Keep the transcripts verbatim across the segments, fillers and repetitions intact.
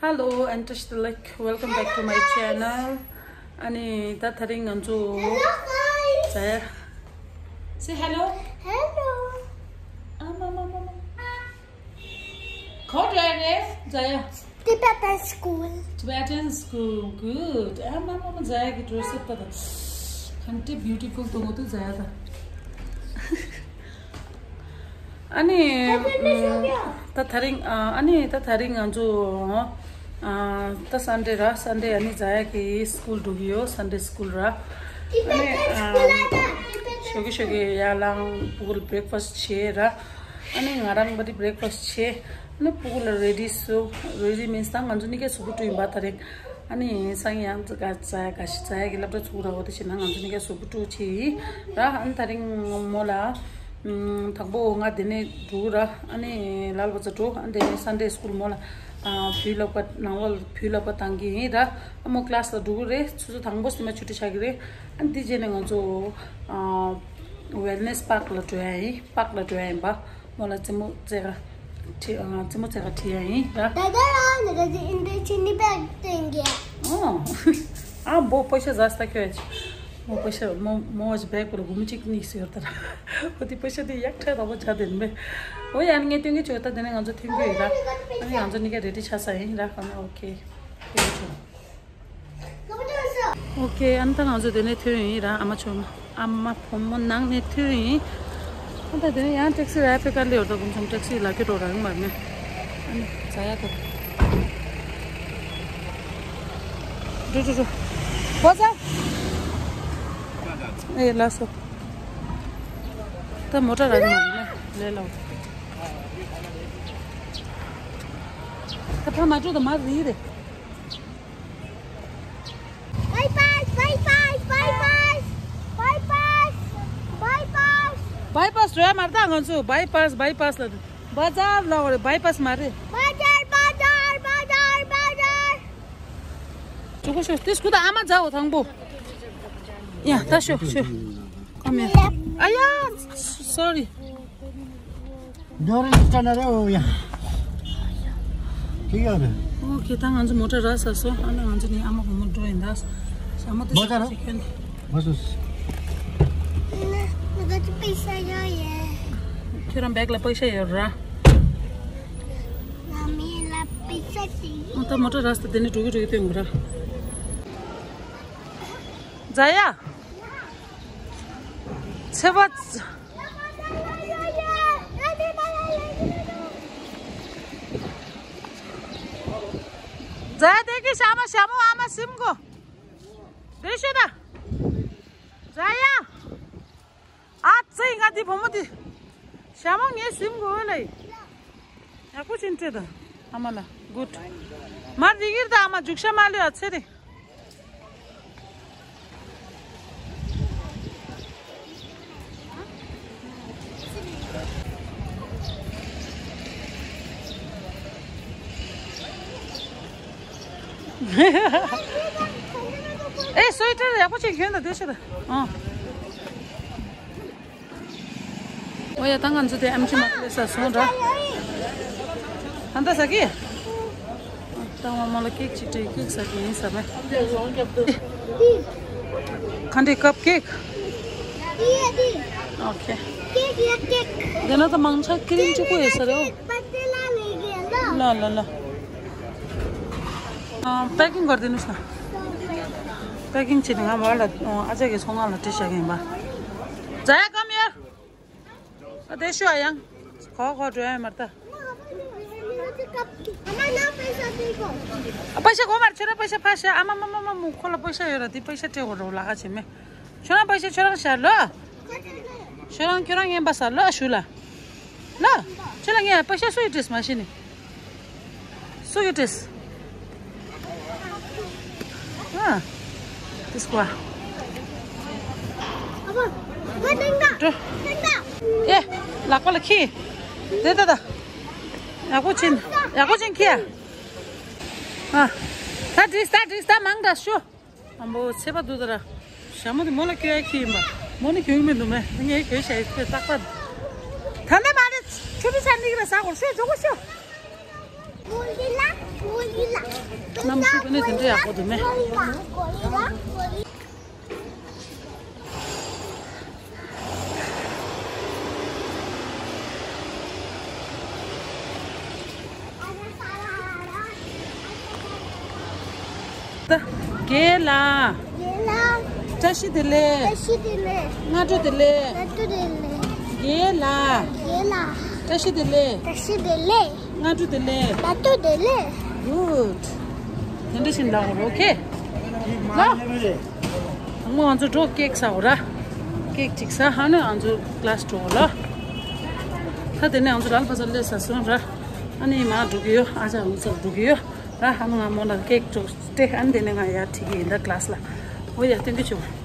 Hello and touch the like. Welcome back to my channel. ཨ་ནི་ད་དེ་རིང་ང་ཚོ། Hello, guys. ཛ་ཡ། Say hello. Hello. ཨ་མ་མ་མ་མ། ག་པར་འགྲོ་ཡ་རེད་ཛ་ཡ། Tibetan school. Tibetan school. Good. ཨ་མ་མ་མ། ཛ་ཡ་གི་dress up་ད་ད། ག་འདྲ་beautiful་འདུག་འདུག་ཛ་ཡ་ད། ཨ་ནི། ད་དེ་རིང་ཨ་ནི་ད་དེ་རིང་ང་ཚོ་ཨ་ད་Sunday་ར། Sunday་ཨ་ནི་ཛ་ཡ་གི་school་འགྲོ་གི་ཡོད། Sunday school་ར། ཨ་ནི་ཨ་ཞོགས་ཀས་ཞོགས་ཀས་ཡར་ལངས། ཕྲུ་གུ་ལ་breakfast་བྱས་ར། ཨ་ནི་ང་རང་མ་རེད་breakfast་བྱས། ཨ་ནི་ཕྲུ་གུ་ལ་ready་བཟོ། Ready means་ད་ང་ཚོ་གཉིས་ཀ་གཟུགས་པོ་བཀྲུས་ཡིན་པ་དེ་རིང་། ཨ་ནི་སང་ཉིན་ཡང་ཛ་ཛ་ཡ་དགའ་ཤོས་ཛ་ཡ་གི་སློབ་གྲྭ་ཚུགས་ར། འོ་དེ་བྱས་ན་ང་ཚོ་གཉིས་ཀ་གཟུགས་པོ་བཀྲུས་བྱས་ཡིན་ར། ཨ་ནི་དེ་རིང་མོ་ལ་ཨམ་དང་པོ་ང་དེ་ནས་འགྲོ་ར། ཨ་ནི་ལ་ལ་བ་ཚ་འགྲོ། ཨ་ནི་དེ་ནས་Sunday school་མོ་ལ་ཨ་བོད་སློབ་གྲྭ་ནང་ལོགས་ལ་བོད་སློབ་གྲྭ་བཏང་གི་ཡིན་ར། ཨ་མོ་class་ལ་འགྲོ་གི་རེད། ཆུ་ཚོད་དང་པོ་ཙམ་མ་ཆུ་ཚོད་ཆགས་ཀྱི་རེད། ཨ་ནི་དེ་རྗེས་ནས་ང་ཚོ་ཨ་wellness park་ལ་འགྲོ་ཡ་ཡིན། park་ལ་འགྲོ་ཡ་ཡིན་པ། མོ་ལ་རྩེད་མོ་རྩེ་ག་ཁྲིད། ཨ་རྩེད་མོ་རྩེ་ག་ཁྲིད་ཡ་ཡིན་ར། ད་ལྟ་རང་ནི་ག་ཚོད་ཨིན་དྲ་ཆི་ནི་པད་སྟོན་གྱི། ཨོ། ཨ་མོ་པེ་ཤ་ཟ་ས་ཁྱོད་ཅི། མོ་པེ་ཤ་མོ་མོ་ཅི་བེག་པོ་ལ་སྒོར་མོ་གཅིག་གཉིས་ཟེར་ཡོད་ད་ར། ཁོ་དེ་པེ་ཤ་དེ་ཡག་ཕྲ་དང་པོ་ཆ་དེ་མེད། ཨོ་ཡ་ངས་སྟོན་གྱི་ཆོག་ད་དེ་ནས་ང་ཚོ་ཐོན་གྱི་ཡོད་ར། ཨ་ནི་ང་ཚོ་གཉིས་ཀ་ready་ཆགས་ས་ཡིན་ར། ཨ་ནི་okay། ཨོ་ཁེ། ཨོ་ཁེ། ཨ་ནི་ད་ང་ཚོ་དེ་ནས་ཐོན་ཡིན་ར། ཨ་མ་ཆུང་མ། ཨ་མ་བུ་མོ་ནང་ནས་ཐོན་ཡིན། ཨ་ད་དེ་ནས་ཡང་taxi་ར་ཕེ་ཀ་ལེ་ཡོད་ད། ཀུན་སམ་taxi་ལ་ཁྱོད་འགྲོ་རང་མ་ནས། ཨ་ནི་ཛ་ཡ་ད། འགྲོ་འགྲོ་འགྲོ། བོ་ཛ། ཨེ་ལ་སོ། ད་མོ་ཊ་ར་ནི་མ་ནས་ལེ་ལ། ད་ཕ་མ་འགྲོ་ད་མ་རི་རེད། Bypass, bypass, bypass, bypass, bypass. Bypass་རེད་མ་རེད་ད། ང་ཚོ་bypass, bypass་ལ་བ་ཛར་ལ་རེད། bypass་མ་རེད། བ་ཛར། བ་ཛར། བ་ཛར། བ་ཛར། ཅོ་གོ་ཤོ་ཏིས་ཀུ་ད་ཨ་མ་ཛ་འོ་དང་པོ། ཡ་ད་ཤོ་ཤོ། Come here. ཨ་ཡ། Sorry. ཌོ་རི་སི་ཊ་ན་རེ་འོ་ཡ། ཁྱི་ཡོད་རེད། ཨོ་ཁེ། ད་ང་ཚོ་མོ་ཊ་རག་ཚར་སོང་། ཨ་ན་ང་ཚོ་ནི་ཨ་མ་བུ་མོ་འགྲོ་ཡིན་ད། ཞྭ་མོ་དེ་མོ་ཊ་ར། ཞིག་ཁྱོད་ནི། མ་སུ། ཁྱོད་རང་བེག་ལ་པེ་ཤ་ཡོད་ར། ཨོ་ད་མོ་ཊ་རག་ཚར། དེ་ནི་འགྲོ་གི་འགྲོ་གི་སྟོན་དགོས་ར། ཛ་ཡ། ཚེ་བ། ཛ་ཡ་དེ་གི་ཞྭ་མོ་ཞྭ་མོ་ཨ་མ་སིམ་གོ། དེ་ཤོད་ད། ཛ་ཡ། ཨ་ཙི་ང་འདི་བུ་མོ་འདི། ཞྭ་མོ་ངས་སིམ་གོ་ལེ། ཡག་པོ་ཕྱིན་ཏེ་ད། ཨ་མ་ལ། Good. མར་འདི་གིར་ད་ཨ་མ་རྒྱུག་ཤ་མ་ལུས་ཨ་ཚེ་རེ། ཨེ་སོའི་ཊར་ཡག་པོ་ཅིག་གྱོན་དང་དེ་ཤེས་དང་། ཨ། ཨོ་ཡ་ད་ང་ཚོ་དེ་ཨེམ་ཆི་མ་ལེ་ས་སོང་ར། ཧན་ད་ཟ་གི། ད་ང་མོ་ལ་ཀེག་ཅིག་སྤྲད། ཀེག་ཟ་གི་ཡིན་ཟ་མེད། ག་འདྲའི་ཀབ་ཀེག་ཨོ་ཁེ། དེ་ན་ད་མང་ཆ་ཀི་རིམ་གཅིག་པོ་ཡོད་ས་རེད། ལ་ལ་ལ། པེ་ཀིང་གོར་དེ་ནུས་ན། པེ་ཀིང་བྱས་ནས་ང་བར་ལ་ཨ་ཅག་གི་ཚོང་ཁང་ལ་སྤྲད་བཞག་གི་ཡིན་པ། ཛ་ཡ་ཀམ་ཡར། ཨ་དེ་ཤོ་ཨ་ཡང་། གོ་གོ་འགྲོ་ཡ་མར་ད། ཨ་པ་ཤ་གོ་མར་ཁྱོད་ར་པ་ཤ་ཕ་ཤ་ཨ་མ་མ་མ་མ་མུ་ཁོ་ལ་པ་ཤ་ཡོད་ར་དེ་པ་ཤ་སྤྲད་གོ་རོ་ལ་ཁ་ཆེ་མེ། ཁྱོད་རང་པ་ཤ་ཁྱོད་རང་ཤ་ལོ། ཁྱོད་རང་ཁྱོད་རང་ངན་པ་ས་ལོ་ཞུ་ལ། ལོ། ཁྱོད་ལ་ངན་པ་ཤ་སུ་ཡི་ཏྲེས་མ་ཤེས་ནི། སུ་གི་ཏྲེས། ཨ། ཏིས་ཀོ། འགྲོ། ཨེ། ལག་པ་ལ་ཁྱི། དེ་ད་ད། ཡག་པོ་ཕྱིན། ཡག་པོ་ཕྱིན་ཁྱི་ཡ། ཨ། ད་དྲིས་ད་དྲིས་ད་མང་ད་ཤོ། ཨ་མོ་ཚེ་པ་འདུག་ད་ར། ཞྭ་མོ་དེ་མོ་ལ་སྐྱོ་ཡ་ཁྱི་ཡིན་པ། མོ་ནི་གྱོན་མི་འདུག་མེ། ངས་གྱོན་ཤ་ཡི་ཁྱོད་རྟག་པ། ད་ནི་མ་རེད། ཁྱོད་མི་ཆ་ ལ་ཟ་གོ་ཤོ་ཇོ་གོ་ཤོ། གོ་རི་ལ་གོ་རི་ལ། གནམ་གཤིས་ཀྱི་གནས་དེ་འདྲ་ཡག་པོ་འདུག་མེ། གོ་རི་ལ་གོ་རི་ལ། རྒན་ལགས། རྒན་ལགས། བཀྲ་ཤིས་བདེ་ལེགས། བཀྲ་ཤིས་བདེ་ལེགས། སྔ་དྲོ་བདེ་ལེགས། སྔ་དྲོ་བདེ་ལེགས། རྒན་ལགས། རྒན་ལགས། བཀྲ་ཤིས་བདེ་ལེགས། བཀྲ་ཤིས་བདེ་ལེགས། སྔ་དྲོ་བདེ་ལེགས། སྔ་དྲོ་བདེ་ལེགས། Good. དེ་འདྲ་ཞིག་ལབ་དགོས་རེད། ཨོ་ཁེ། ལགས། དང་པོ་ང་ཚོ་འགྲོ་ཀེག་ཟ་དགོས་ར། ཀེག་ཅིག་ཟ། ཧ་ནས་ང་ཚོ་ཀླ་སི་འགྲོ་དགོས་ལ། ད་དེ་ནས་ང་ཚོ་ལ་ལ་བ་ཟ་སླེབས་ཚར་སོང་ར། ཨ་ནི་མར་འགྲོ་གི་ཡོད། ཨ་ཅག་ང་ཚོ་འགྲོ་གི་ཡོད་ར། ཧ་ནས་ང་མོ་ལ་ཀེག་ཅིག་སྤྲད། ཨ་ནི་དེ་ནས་ང་ཡར་ཁྲིད་ཀྱི་ཡིན་ད་ཀླ་སི་ལ། འོ་ཡ། ཐེངས་གི་བྱུང་།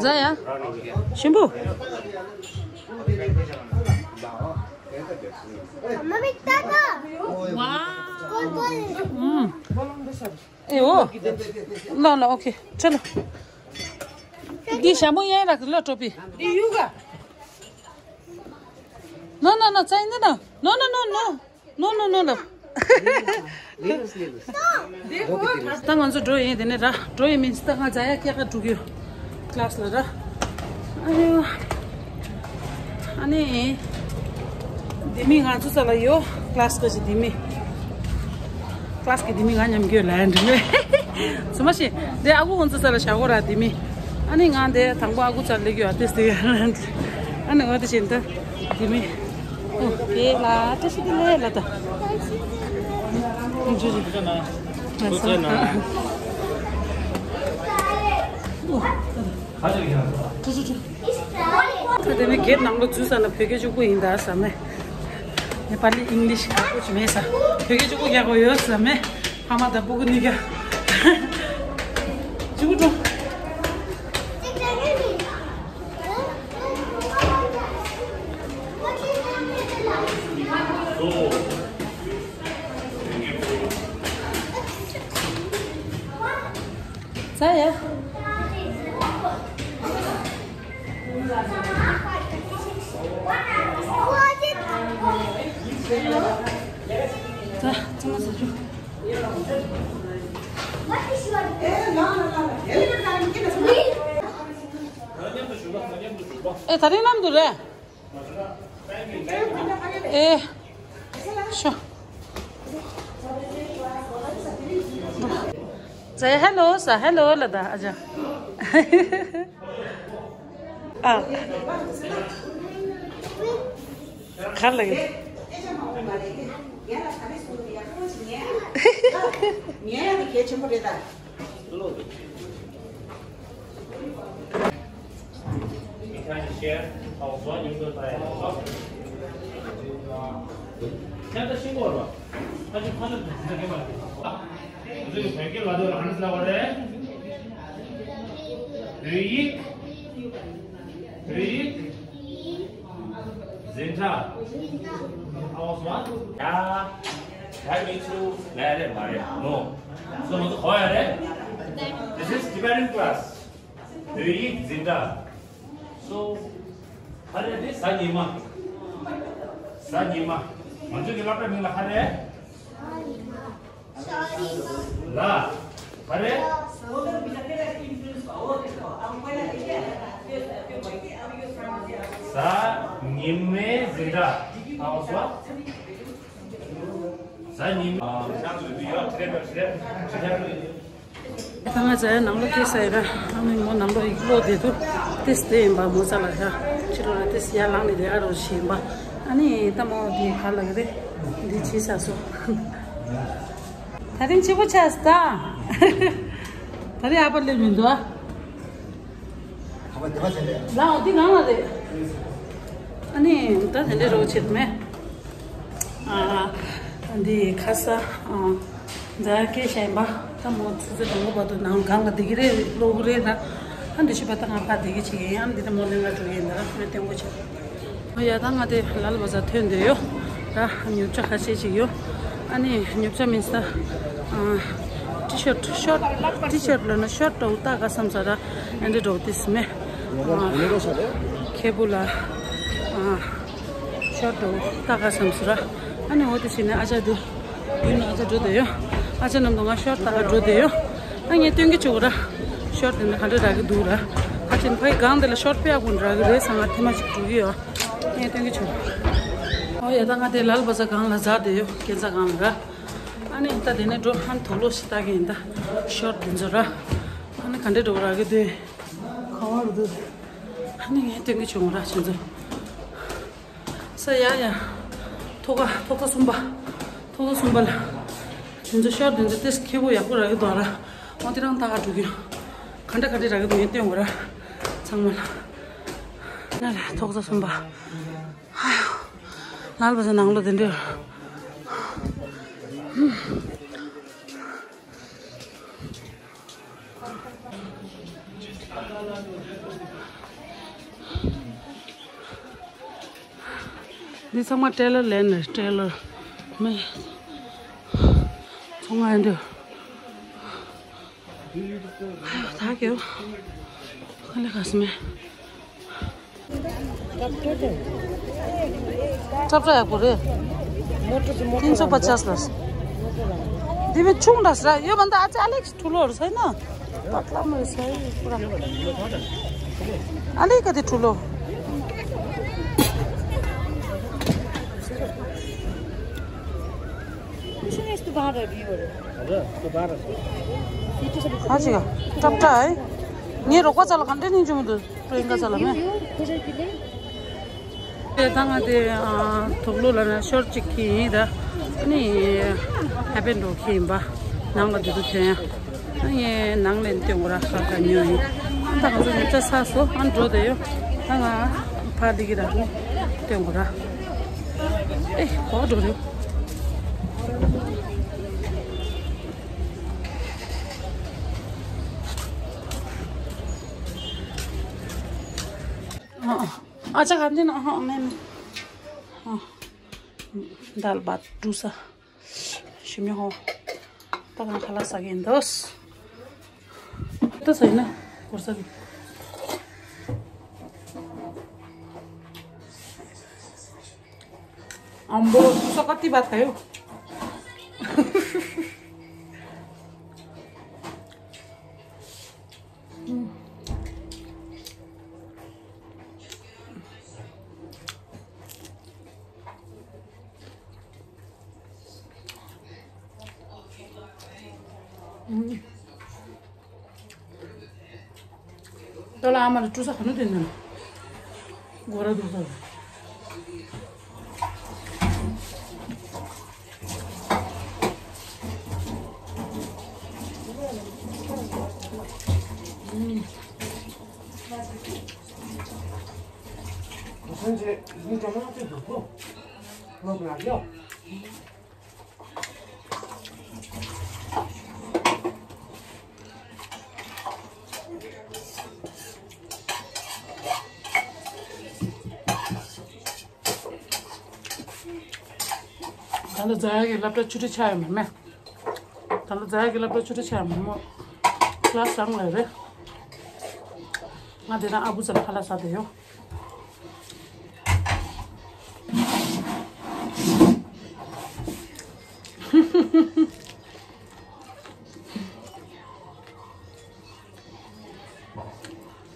ཟ་ཡ། ཞིམ་པོ། ཨུམ། ཨེ་འོ། ལ་ལ། ཨོ་ཁེ། ཆ་ལ། འདི་ཞྭ་མོ་ཡན་རག་ལ་ཀྲོ་པི། འདི་ཡུ་ག། No, no, no, ཚ་ཡིན་ན། No, no, no, no. No, no, no, no. ད་ང་ཚོ་འགྲོ་ཡིན། དེ་ནས་ར་འགྲོ་ཡིན་མིན་ད་ང་ཛ་ཡ་སྐྱེལ་ག་འགྲོ་གི་ཡོད། ཀླ་སི་ལ་ར། ཨ་ནི། ཨ་ནི། ལྡེ་མིག་ང་ཚོ་ས་ལ་ཡོད། ཀླ་སི་ག་ཅི་ལྡེ་མིག་ཀླ་སི་གི་ལྡེ་མིག་ང་མཉམ་གྱི་ཡོད་ལ་ཡ་འགྲིག་མེད། ཚུ་མ་ཤེས། དེ་ཨ་ཁུ་ང་ཚོ་ས་ལ་བཞག་གོ་ར་ལྡེ་མིག་ཨ་ནི་ང་དེ་དང་པོ་ཨ་ཁུ་ཚ་ལ་སླེབས་ཀྱི་ཡོད་དེ་སྟེ། ཨ་ནི་ང་དེ་བཞིན་ད་ལྡེ་མིག་ཨོ་ཡེ་ལ་བཀྲ་ཤིས་བདེ་ལེགས་ལ་ད། ཨོ། ཁ་ཅིག་ཡང་། ཁ་ཅིག་ཁ་ཅིག་ཁ་ཅིག་ད་དེ་ནས་གེབ་ནང་ལོ་འཛུལ་ས་ན་བོད་སྐད་གཅིག་པུ་ཡིན་ད་ཟ་མེད། ནེ་པ་ལི་ཨིང་ལིཤ་ཁག་པོ་ཅིག་མེད་ས། བོད་སྐད་གཅིག་པུ་རྒྱག་དགོས་ཡོད་ཟ་མེད། ཕ་མ་དང་སྤུ་གུ་གཉིས་ཀ་གཅིག་པུ་འགྲོ། ཟ་ཡ། ཟ། ཚང་མ་ཟ་རྒྱུ། ཨེ། ད་རིང་ནམ་དུ་རེད། ཨེ། ཤོ། ཟེར་ཧེ་ལོ་ཟེར། ཧེ་ལོ་ལ་ད་ཨ་ཅག་ཨ། ག་ལ་ཡོད། ངས་ཡང་གལ་ཆེན་པོ་རེད་ད། བོད་ཡིག་བོད་ཡིག་འཛིན་གྲྭ། ཨ་འོ་སོང་ཨ། ཡ། ད་མི་ཚུ་ལས་རེད་མ་རེད་ནོ། སོ་མ་ཚོ་གོ་ཡ་རེད། This is Tibetan class. བོད་ཡིག་འཛིན་གྲྭ། སོ། ཧ་རེ་རེ་གཟའ་ཉི་མ། གཟའ་ཉི་མ། ང་ཚོ་གི་སློབ་གྲྭ་མིང་ལ་ཧ་རེ། ལ། ཧ་རེ། གཟའ་ཉི་མའི་འཛིན་གྲྭ། ཨ་འོ་སོ། གཟའ་ཉི་མ། ད་ང་ཚོ་ཡང་ནང་ལོགས་སྐྱེས་ས་ཡིན་ར། ཨ་ནི་མོ་ནང་ལོགས་ཡིག་ཀློག་བསྡད་འདུག་དེ་སྟེ་ཡིན་པ་མོ་ཚ་ལ་ཡ། ཕྱི་ལོགས་ལ་དེ་ཡར་ལངས་ནས་བསྡད་ག་རོགས་ཞེས་ཡིན་པ། ཨ་ནི་ད་མོ་དེ་ག་ལ་གི་རེད། འདི་བྱས་ས་སོ། ད་རིང་སྐྱིད་པོ་ཆགས་སོང་ད། ད་རིང་ཨ་ཕ་སླེབས་མི་འདུག་ཨ། ལ་འོ་འདི་གང་ལ་རེད། ཨ་ནི་ད་དེ་འདྲའི་རོགས་བྱེད་མེད། ཨ། འདི་ཁ་ས། ཨ། འདི་སྐད་ཆ་ཡིན་པ། ད་མོ་ཚོ་ཚོ་དང་པོ་བར་དུ་ནང་གང་ལ་བསྡད་ཀྱི་རེད་ཀློག་གི་རེད་ད། ཨ་འདི་ཤི་བ་ད་ང་ཕ་བསྡད་ཀྱི་བྱེད་ཀྱི་ཡིན། ཨ་འདི་ད་མོ་ལེན་ག་འགྲོ་གི་ཡིན་ད་ར་ཁོས་སྟོན་དགོས་བྱེད། ཨོ་ཡ་ད་ང་དེ་ལ་ལ་བ་ཟ་ཐོན་བསྡད་ཡོད། ད་ཉོ་ཆ་ཁ་ཤས་ཅིག་ཡོད། ཨ་ནི་ཉོ་ཆ་མིན་ས། ཨ། ཊི་ཤར་ཊི། ཤོར་ཊི་ཤར་ལབ་ན་ཤོར་ཊི་འདྲ་བོ་ལྟ་ག་བསམ་ས་ར། ཨ་འདྲ་འདྲ་བོ་དེ་སི་མེད། ཁེ་པུ་ལ་ཤོར་འགྲོ་ལྟ་ག་བསམ་སོང་ར། ཨ་ནི་འོ་དེ་བྱས་ནས་ཨ་ཅག་འདི་ཡུལ་ནས་ཨ་ཅག་འགྲོ་བསྡད་ཡོད། ཨ་ཅག་རྣམས་དང་ང་ཤོར་ལྟ་ག་འགྲོ་བསྡད་ཡོད། ཨ་ངས་སྟོན་གྱི་བྱུང་ར། ཤོར་དེ་འདྲ་ག་འདྲ་རག་གི་འདུག་ར། ཨ་ཅག་ཕའི་སྒང་དེ་ལ་ཤོར་དཔེ་ཡག་པོ་འདྲ་གི་རེད་བསམ། ང་ཐེངས་མ་གཅིག་འགྲོ་གི་ཡོད། ངས་སྟོན་གྱི་བྱུང་། ཨོ་ཡ་ད་ང་དེ་ལ་ལ་བ་ཟ་སྒང་ལ་འཛེགས་བསྡད་ཡོད། སྐས་འཛེག་སྒང་ལ་ར། ཨ་ནི་ད་དེ་ནས་འགྲོ་ཧན་དུག་ལོག་ཞིག་ལྟ་གི་ཡིན་ད། ཤོར་དེ་ཚོ་ར། ཨ་ནི་ག་འདྲ་འགྲོ་རག་གི་འདུག་ག་བར་འདུག་ཨ་ནི་ངས་སྟོན་གྱི་བྱུང་ར་ཁྱེད་ཚོ། ས་ཡ་ཡ། ཐོག་ཁ་ཐོག་ཁ་གསུམ་པ། ཐོག་ཁ་གསུམ་པ་ལ། དེ་ཚོ་ཤོར་དེ་ཚོ་ཏོག་ཙམ་ཁེ་པོ་ཡག་པོ་རག་གི་འདུག་ར། འོ་དེ་རང་ལྟ་ག་འགྲོ་གི་ཡོད། ག་འདྲ་ག་འདྲ་རག་གི་འདུག་ངས་སྟོན་དགོས་ར། ཚང་མ་ལ། ན་རེ་ཐོག་ཁ་གསུམ་པ། ཧ་ཡོ། ལ་ལ་བ་ཟ་ནང་ལོགས་དེ་འདྲ། འདི་ཚང་མ་ཊེ་ལར་ལེན་ནས་ཊེ་ལར་མེ། ཚོང་ང་འདི། ད་གེའོ། ཁ་ལེ་ག་སི་མེ། ཁྲབ་ཁྲ་ཡག་པོ་རེད། तीन सौ पचास ལ། འདི་མི་ཆུང་འདྲ་ཟེར་ཡོད་མ་འདི་ཨ་ཅག་ཨ་ལེགས་ཐུ་ལོ་རེད་ཟེར་ན། पतला མ་རེད་ཟེར་ཡོད་པ། ཨ་ལེགས་ག་དེ་ཐུ་ལོ། ཨ་ཅིག་ཁྲབ་ཁྲ་ཨེ། ངའི་རོགས་པ་ཚ་ལ་ག་འདྲ་སྙིང་རྗེ་མོ་འདུག་པྲེན་ཀ་ཚ་ལ་མེ། དེ་ད་ང་དེ་དུག་ལོག་ལ་ན་ཤོར་ཅིག་ཁྱེར་ཡིན་ད། ཨ་ནི་ཧེ་པན་འགྲོ་ཁྱེར་ཡིན་པ། ནང་ལ་དེ་དུ་ཐོན་ཡ། ཨ་ངས་ནང་ལ་སྟོན་དགོས་ར་ཁ་ཁ་ཉོ་ཡིན། ད་ང་ཚོ་ཉོ་ཆ་ཚར་སོང་། ཨ་འགྲོ་བསྡད་ཡོད། ད་ང་ཕར་འདི་གི་ར་སྟོན་དགོས་ར། ཨེ་གོ་འགྲོ་རེད། ཨ་ཅག་ག་འདི་ན་ཨ་མེ་མེ། ཨ། दाल भात टुसा। ཞིམ་ཡོང་། ད་གང་ཁ་ལག་ཟ་གི་ཡིན་འདུག་ད་ཟ་ཡིན་ན་གོར་ཟ་གི། अम्बो, टुसा कति भात खायो? ད་ལ་ཨ་མ་ལ་ཀྲུ་ས་ག་ནུ་དེ་ནི་གོ་ར་འདུག་ས། ད་ལྟ་ཛ་ཡ་གི་སློབ་གྲྭ་ཆུ་ཁྲི་ཆགས་ཡོད་མེད་མེད། ད་ལྟ་ཛ་ཡ་གི་སློབ་གྲྭ་ཆུ་ཁྲི་ཆགས་ཡོད་མེད་མོ། ཀླ་སི་བཟང་ལ་རེད། ང་དེ་དང་ཨ་བུ་ཚ་ལ་ཁ་ལག་ཟ་བསྡད་ཡོད།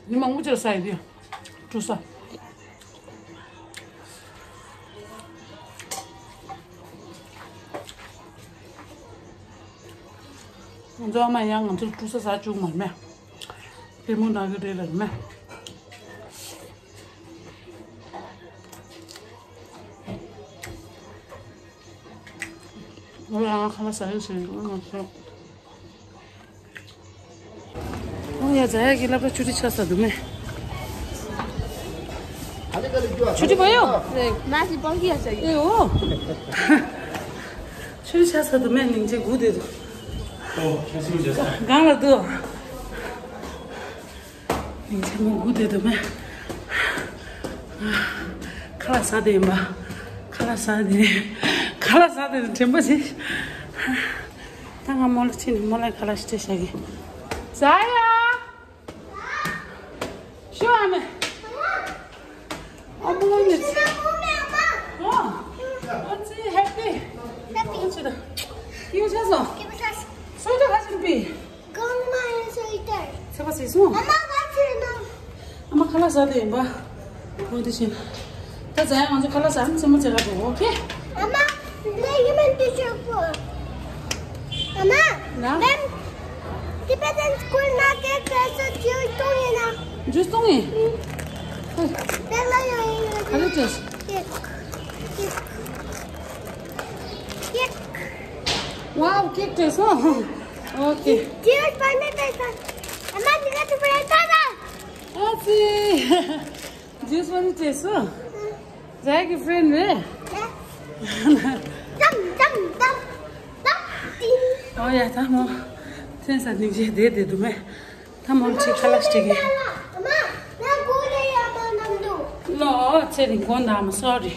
མི་མང་པོ་ཅིག་ལ་ཟ་ཡི་དུས་ཀྲུ་ས། ང་ཚོ་ཨ་མ་ཡང་ང་ཚོར་ཀྲུ་ས་ཟ་བཅུག་མ་མེད། པུས་མོ་ན་གི་རེད་ལབ་མེད། ང་ཡང་ཁ་ལག་ཟ་ཡི་ཟེར་ང་ཚོ། ཨོ་ཡ། ཛ་ཡ་གི་སློབ་གྲྭ་ཆུ་ཁྲི་ཆགས་ས་འདུག་མེ། ཆུ་ཁྲི་བ་ཡོ། ཆུ་ཁྲི་ཆགས་ས་འདུག་མེ། ལིང་ཅན་སྒུག་བསྡད་འདུག་སྒང་ལ་འདུག་ལིང་ཅན་མོ་སྒུག་བསྡད་འདུག་མེ། ཁ་ལག་ཟ་བསྡད་ཡིན་པ། ཁ་ལག་ཟ་བསྡད། ཁ་ལག་ཟ་བསྡད་དྲན་པ་བྱེད། ད་ང་མོ་ལ་ཕྱིན་ནས་མོ་ལ་ཁ་ལག་ཞིག་སྤྲད་བཞག་གི། ཛ་ཡ། ཤོ་ཨ་ ཨ་མ་ལ་ནི། ཨོ། ཨ་ཙི་ཧེ་པི། ཧེ་པི། ཨ་ཙི་ད། ཡོ་ཆ་སོ། སོ་ད་ཧ་སིན་པི། གང་མ་ཡིན་སོ་ཡི་ཏེ། ཚེ་བ་སི་སོ། ཨ་མ་ག་ཚེ་ནོ། ཨ་མ་ཁ་ལག་ཟ་དེ་ཡིན་པ། ཁོང་དེ་བཞིན། ད་ཛ་ཡ་ང་ཚོ་ཁ་ལག་ཟ་ནི་ཚེ་མ་ཚེ་ག་འགྲོ་ཨོ་ཁེ། ཨ་མ། ལེ་ཡི་མན་དུ་ཤོག་པོ། ཨ་མ། ན། ལེམ། Tibetan school ན་ཀེག་ཀེག་སོ་ཇུས་གཏོང་ཡིན་ན། ཇུས་གཏོང་ཡིན། ཨུ། ཀེག་ལ་ཡོད་ཡིན། ག་རེ་བྱས། ཀེག་ཀེག་ཀེག་ཝའོ་ཀེག་བྱས་སོང་། ཨོ་ཁེ། ཇུས་པ་ནི་ཏེ་ས། ཨ་མ་ནི་ག་ཏུ་པ་ཡ་ཏ་ཏ། ཨ་ཙི། ཇུས་པ་ནི་བྱས་སོང་། ཛ་ཡ་གི་ཕྲེན་རེད། ཏམ་ཏམ་ཏམ་ཏམ་ཏིང་། ཨོ་ཡ་ད་མོ། ཚན་ས་ནིག་ཇེ་དེ་དེ་དུ་མེ། ད་མོ་ཅི་ཁ་ལག་སྟེ་གི། ལོ་ཚེ་རིང་གོང་ད་མོ་སོ་རི།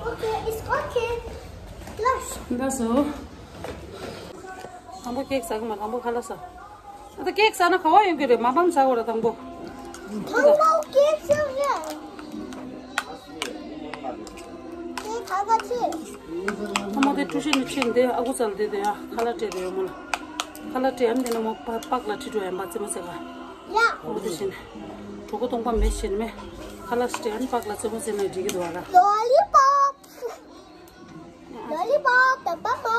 Okay, it's okay. Flush. ད་སོ། དང་པོ་ཀེག་ཟ་གི་མ་དང་པོ་ཁ་ལག་ཟ། ད་ཀེག་ཟ་ན་ག་བ་ཡོང་གི་རེད། མ་པང་ཟ་དགོས་ར་དང་པོ། དང་པོ་ཀེག་ཟ་རེད། ཀེག་ག་ག་ཆེ། ཨ་མ་དེ་ཀྲུ་ཤི་ནི་ཆེན་དེ་ཨ་ཁུ་ཚལ་དེ་དེ་ཡ་ཁ་ལག་སྤྲད་དེ་ཡོད་མོ་ལ། ཁ་ལག་སྤྲད་ཨ་མ་དེ་ན་མོ་པ་པག་ལ་ཁྲིད་འགྲོ་ཡ་མ་ཙེ་མོ་ཟེ་ག་ཡ། ཨོ་དེ་བཞིན། གྲོད་ཁོག་སྟོང་པ་མེད་བཞིན་མེ། ཁ་ལག་སྤྲད་ཨ་མ་པག་ལ་ཙེ་མོ་ཟེ་ན་འགྲིག་གི་འདུག་ཨ་ར། Lollipop. Lollipop, the papa.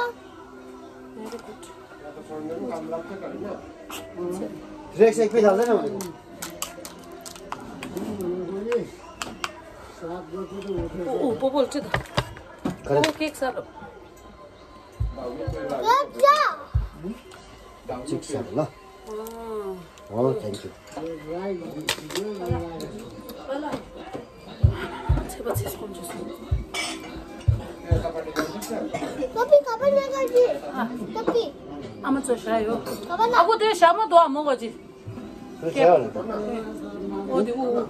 Very good. རེག་ཤེག་པི་ལ་ལ་ནོ། ཨོ་པོ་པོ་ལ་ཅི་ད། ག་རེ། ཨོ་ཀེག་ཟ་ལོ། ཅིག་ཟ་ལ། ཨོ། Oh, thank you. ཚེ་པ་ཚེ་སྐོམ་བྱུང་སོང་། ཏོ་པི་ག་པར་ཉལ་ག་ཅི། ཨ། ཏོ་པི། ཨ་མ་ཚོ་ཞག་ཡོད། ག་པར་ན། ཨ་ཁུ་དེ་ཞག་མ་དོ་ཨ་མོ་ག་ཅི། ཁྱོད་ཞག་ལ། ཨོ་དེ་ཨུ་ཨུ།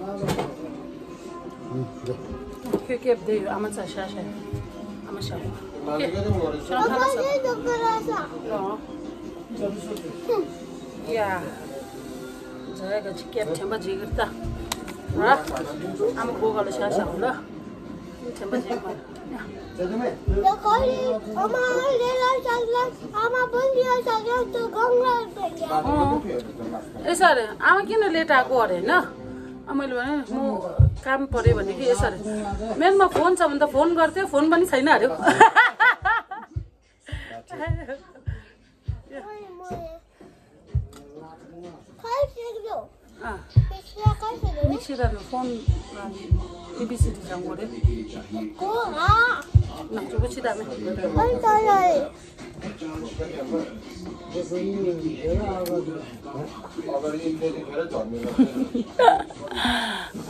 ཁྱོད་སྐེབས་བསྡད་ཡོད། ཨ་མ་ཚ་ཤ་ཤ། ཨ་མ་ཤ། ཁྱོད་ཁ་ལག་ཟ། ཡ། ཛ་ཡ་ག་ཅིག་སྐེབས་དྲན་པ་བརྗེད་གི་རེད་ད། ར། ཨ་མ་སྒོ་ག་ལ་ཤ་ཤ་འོ་ལ། དྲན་པ་བརྗེད་མ། ཡ། ཨ་མ་ལེ་ལ་ཤ་ཤ། ཨ་མ་བུན་ཡ་ཤ་ཤ་དུ་གང་ལ་ཟེར་ཡ། ཨོ། ཨེ་ས་རེད། ཨ་མ་ཀི་ནི་ལེ་ཏྲ་གོ་རེད་ན། ཨ་མ་ལོ་མོ་ཀམ་པོ་རེ་བ་ནི་ཀི་ཨེ་ས་རེད། མེན་མ་ཕོན་ཙམ་ད་ཕོན་གར་ཏེ་ཕོན་མ་ནི་ཚའི་ན་རེད། ཨ། མིག་ཤེལ་ར་ནི་ཕོན་ར་ནི་ཨེ་བི་སི་ཌི་སྦྱང་དགོས་རེད། ང་ཚོ་གོ་ཕྱི་ད་མེད།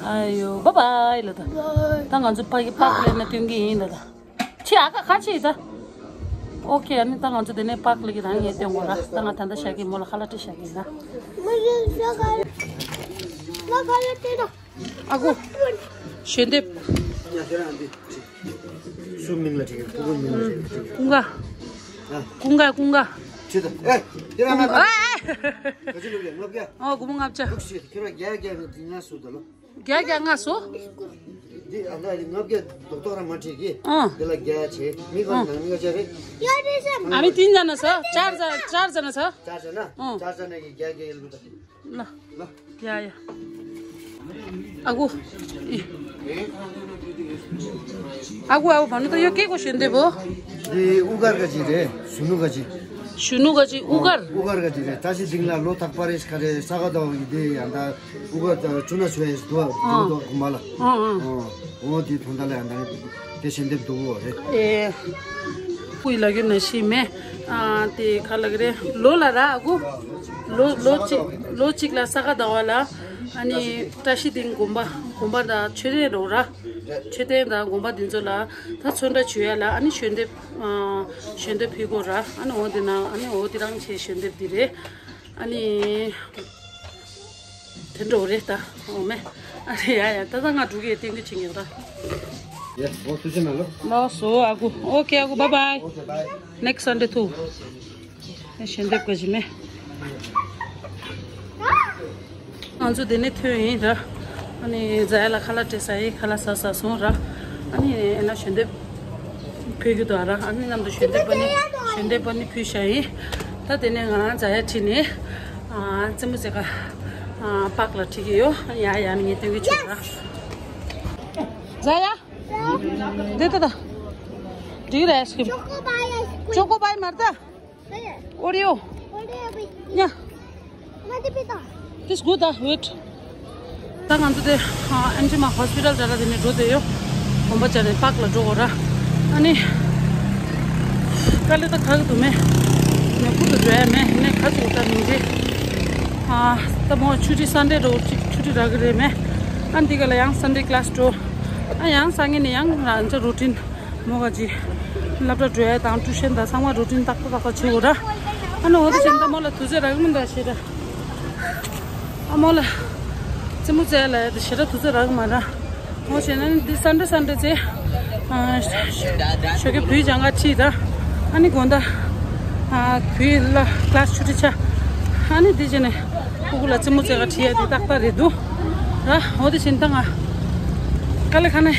ཨ་ཡོ། བཱའི་བཱའི་ལ་ད། ད་ང་ཚོ་ཕ་གི་པག་ལེན་ན་སྟོན་གི་ཡིན་ལ་ད། ཆི་ཨ་ཁ་ཁ་ཆི་ད། ཨོ་ཁེ། ཨ་ནི་ད་ང་ཚོ་དེ་ནས་པག་ལེ་གི་རང་ངས་སྟོན་དགོས་ར། ད་ང་ད་ལྟ་ཤ་གི་མོ་ལ་ཁ་ལག་སྤྲད་ཤ་གི་ན། ཨ་ཁུ། ཞལ་འདེབས། སུ་མིང་ལ་བྲིས་ཀྱི། ཕྲུ་གུ་མིང་ལ་བྲིས་ཀྱི། ཀུན་དགའ། ཨ། ཀུན་དགའ། ཀུན་དགའ། ཁྱེད་ད། ཨེ། དེ་རང་ང་། ཨེ། ག་ཅི་ལབ་ཀྱི་ལྔ་བརྒྱ། ཨོ་སྒོར་མོ་ལྔ་བརྒྱ། ཁྱེད་རང་བརྒྱ་བརྒྱ་ནི་ལྔ་སུ་ད་ལོ། བརྒྱ་བརྒྱ་ལྔ་སོ། འདི་ཨ་ད་ལྔ་བརྒྱ་རྡོག་རྡོག་ར་མ་བྲིས་ཀྱི། ཨང་། འདི་ལ་བརྒྱ་བྱས། མི་གང་ནང་མི་ག་ཅི་རེད། ཨ་མི་དེ་འཛའ་ན་ས། ཅར་ཛ་ཅར་ཛ་ན་ས། ཅར་ཛ་ན། ཨང་། ཅར་ཛ་ན་གི་བརྒྱ་བརྒྱ་ཡིན་ལུགས་ད། ལ། ལ། ཡ་ཡ། ཨ་ཁུ། ཨི། ཨ་ཁུ་ཨ་ཁུ་བ་ནུ་ད་ཡོ་ཀེ་གོ་ཤེན་དེ་བོ། འདི་དབུ་དཀར་ག་ཅི་རེད། གཞོན་ནུ་ག་ཅི། གཞོན་ནུ་ག་ཅི་དབུ་དཀར། དབུ་དཀར་ག་ཅི་རེད། བཀྲ་ཤིས་སྡིངས་ལ་ལོ་རྟག་པར་རེ་ཁ་རེ་ས་ག་ཟླ་བ་གི་དེ་ཡང་ད་དབུ་དཀར་ད་ཆུ་ན་ཆུ་ཡས་དུ་བ་དུ་བ་དུ་བ་གོ་མ་ལ། ཨང་ཨང་། ཨོ་དེ་དོན་དག་ལ་ཡང་ད་དེ་ཞལ་འདེབས་འདུག་གོ་རེད། ཨེ། ཁོའི་ལ་རྒྱུ་ན་ཤི་མེ། ཨ་དེ་ཁ་ལག་རེད། ལོ་ལ་ར་ཨ་ཁུ། ལོ་ལོ་གཅིག་ལོ་གཅིག་ལ་ས་ག་ཟླ་བ་ལ་ཨ་ནི་བཀྲ་ཤིས་སྡིངས་དགོན་པ་དགོན་པ་ད་མཆོད་རྟེན་རོགས་ར། མཆོད་རྟེན་དང་དགོན་པ་འདི་ཚོ་ལ་ད་ཚོན་ཁྲ་བྱུག་ཡ་ལ་ཨ་ནི་ཞལ་འདེབས། ཨ་ཞལ་འདེབས་ཕུལ་དགོས་ར། ཨ་ནི་འོ་འདི་ན་ཨ་ནི་འོ་འདི་རང་ཆེ་ཞལ་འདེབས་འདི་རེད། ཨ་ནི་དེ་འདྲ་བོ་རེད་ད། འོ་མེ། ཨ་རེ་ཡ་ཡ་ད་ད་ང་འགྲོ་གི་ཡ་ཏིང་གི་ཆིང་ཡོད་ད། ཡ་འོ་ཐུགས་རྗེ་གནང་ལོ། ལགས་སོ་ཨ་ཁུ། ཨོ་ཁེ་ཨ་ཁུ། བཱའི་བཱའི། ཨོ་ཁེ་བཱའི། Next Sunday ཐུག་ཞལ་འདེབས་ག་ཅི་མེད། ང་ཚོ་དེ་ནས་ཐོན་ཡིན་ར། ཨ་ནི་ཛ་ཡ་ལ་ཁ་ལག་སྤྲད་ས་ཡིན། ཁ་ལག་ཟ་ཟ་སོང་ར། ཨ་ནི་ཨེ་ན་ཞལ་འདེབས་ཕུལ་གྱི་འདུག་ར། ཨ་ནི་མཉམ་དུ་ཞལ་འདེབས་པ་ནི་ཞལ་འདེབས་པ་ནི་ཕུལ་ཤག་ཡིན། ད་དེ་ནས་ང་ཛ་ཡ་ཁྲིད་ནས་ཨ་རྩེད་མོ་རྩེ་ག་ཨ་པཱརྐ་ལ་ཁྲིད་ཀྱི་ཡོད། ཡ་ཡ་ནི་ངས་སྟོན་གྱི་ཆོག་ར། ཛ་ཡ། འདི་ལྟ་ད། Do you like ice cream? Choco pie ice cream. Choco pie མར་ད། Oreo. Oreo. Yeah. This good, ah, wait. ད་ང་ཚོ་དེ་ཨ་ཨེམ་ཆི་མ་ཧོ་སི་པི་ཊལ་འདྲ་ལ་དེ་ནས་འགྲོ་བསྡད་ཡོད། གོམ་པ་བྱས་ནས་པཱརྐ་ལ་འགྲོ་དགོས་ར། ཨ་ནི་དཀའ་ལས་ད་ཁག་གི་འདུག་མེད། ནས་ཁུར་དུ་འགྲོ་ཡ་མེད། ནས་ཁ་ཚུགས་ད་མི་འདྲེ། ཨ་ད་མོ་ཆུ་ཊི་སན་ཌེ་འགྲོ་ཅིག་ཆུ་ཊི་རག་གི་རེད་མེད། ཨ་འདི་ག་ལ་ཡང་སན་ཌེ་ཀི་ལ་སི་འགྲོ། ཨ་ཡང་སང་ཉིན་ནས་ཡང་རང་ཚོ་རུ་ཊིན། མོ་ག་ཅི། སློབ་གྲྭ་འགྲོ་ཡ་དང་ཊུ་ཤན་དང་ཚང་མ་རུ་ཊིན་ཏག་ཏག་ཏག་ཏག་བྱེད་དགོས་ར། ཨ་ནི་འོ་དེ་བྱས་ན་ད་མོ་ལ་དུས་ཚོད་རག་གི་མི་འདུག་ཞེ་དྲག་ཨ་མོ་ལ་རྩེད་མོ་རྩེ་ཡ་ལ་ཡ་དེ་ཞེ་དྲག་དུས་ཚོད་རག་གི་མ་ར། འོ་བྱས་ན་ནི་འདི་སན་ཌེ་སན་ཌེ་རྩེ། ཨ་ཞོགས་ཀས་བུའི་སྦྱང་ག་ཁྲིད་ར། ཨ་ནི་དགོང་དག་ཨ་བུའི་ལ་ཀི་ལ་སི་ཆུ་ཊི་ཆགས། ཨ་ནི་འདི་བྱས་ནས། ཕྲུ་གུ་ལ་རྩེད་མོ་རྩེ་ག་ཁྲིད་ཡ་དེ་ཏག་ཏག་རེད་འདུག་ར། འོ་དེ་བཞིན་ད་ང་དཀའ་ལས་ཁག་ནས་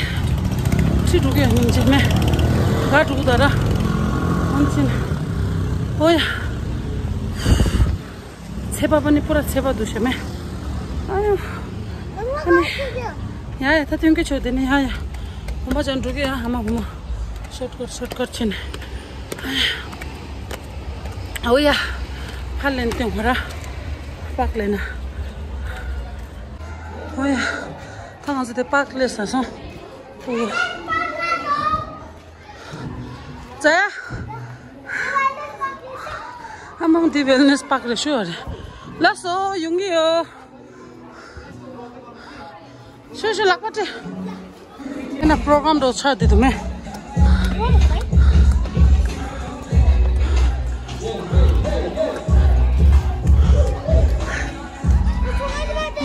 ཁྲིད་འགྲོ་གི་ཡོད། སྙིང་རྗེ་མེད། དགའ་འགྲོ་གི་འདུག་ར། འོ་དེ་བཞིན། ཨོ་ཡ། ཚད་པ་པ་ནི་པུ་ར་ཚད་པ་འདུག་ཤ་མེད། ཨ་ཡ། ཨ་ནི། ཡ་ཡ་ད་ཐོན་གི་ཆོག་དེ་ནི་ཡ་ཡ། བུ་མོ་ཅན་འགྲོ་གི་ཡ། ཨ་མ་བུ་མོ། ཤོར་ཀཊ་ཤོར་ཀཊ་བྱས་ནས། ཨ་ཡ། ཨོ་ཡ། ཕར་ལེན་ཏེ་ཧོ་ར། པཱརྐ་ལེན་ན། ཨོ་ཡ། ད་ང་ཚོ་དེ་པཱརྐ་ལེན་ས་སོང་། ཨོ་ཡ། ཙ་ཡ། ཨ་མ་འདི་ཝེལ་ནེ་སི་པཱརྐ་རེད་ཤོད་རེད། ལགས་སོ་ཡོང་གི་ཡོད། ཤོད་ཤོད་ལག་པ་སྤྲད། ཨེ་ན་པྲོ་གྷ་རམ་འགྲོ་ཆགས་བསྡད་འདུག་མེད།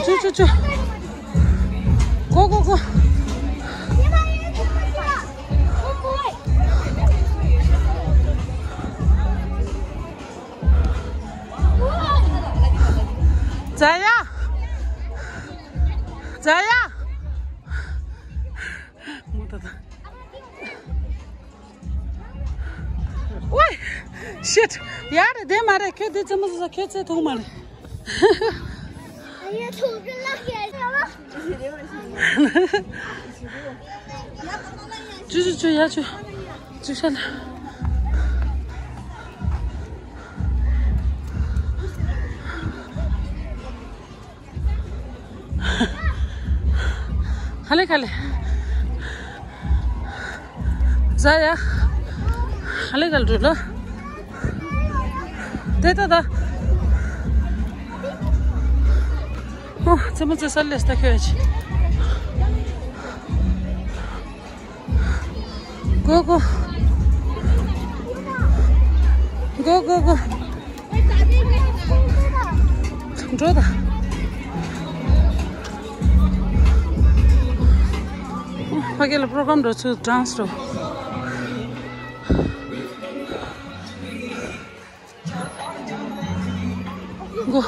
ཆུ་ཆུ་ཆུ། གོ་གོ་གོ། ཛ་ཡ། ཛ་ཡ། མོ་ད་ད། ཝེ། ཤིཊ། ཡ་རེད་དེ་མ་རེད། ཁྱོད་དེ་རྩེད་མོ་ཟ་ཁྱོད་རྩེད་ཐུབ་མ་རེད། ཨ་ཡ་ཐུག་གི་ལག་ཡ། ཅུ་ཅུ་ཅུ་ཡ་ཅུ། ཅུ་ཤ་ལ། ཧ་ལེ་ཁ་ལེ། ཟ་ཡ། ཧ་ལེ་ཁ་ལེ་འགྲོ་ལ། དེ་ད་ད། ཨོ། རྩེད་མོ་རྩེ་ས་ལས་ད་ཁྱོད་ཅི། གོ་གོ། གོ་གོ་གོ། འགྲོ་ད། ཕ་གི་ལ་པྲོ་གྷ་རམ་འགྲོ་ཚུལ་ཌན་སི་འགྲོ། གོ།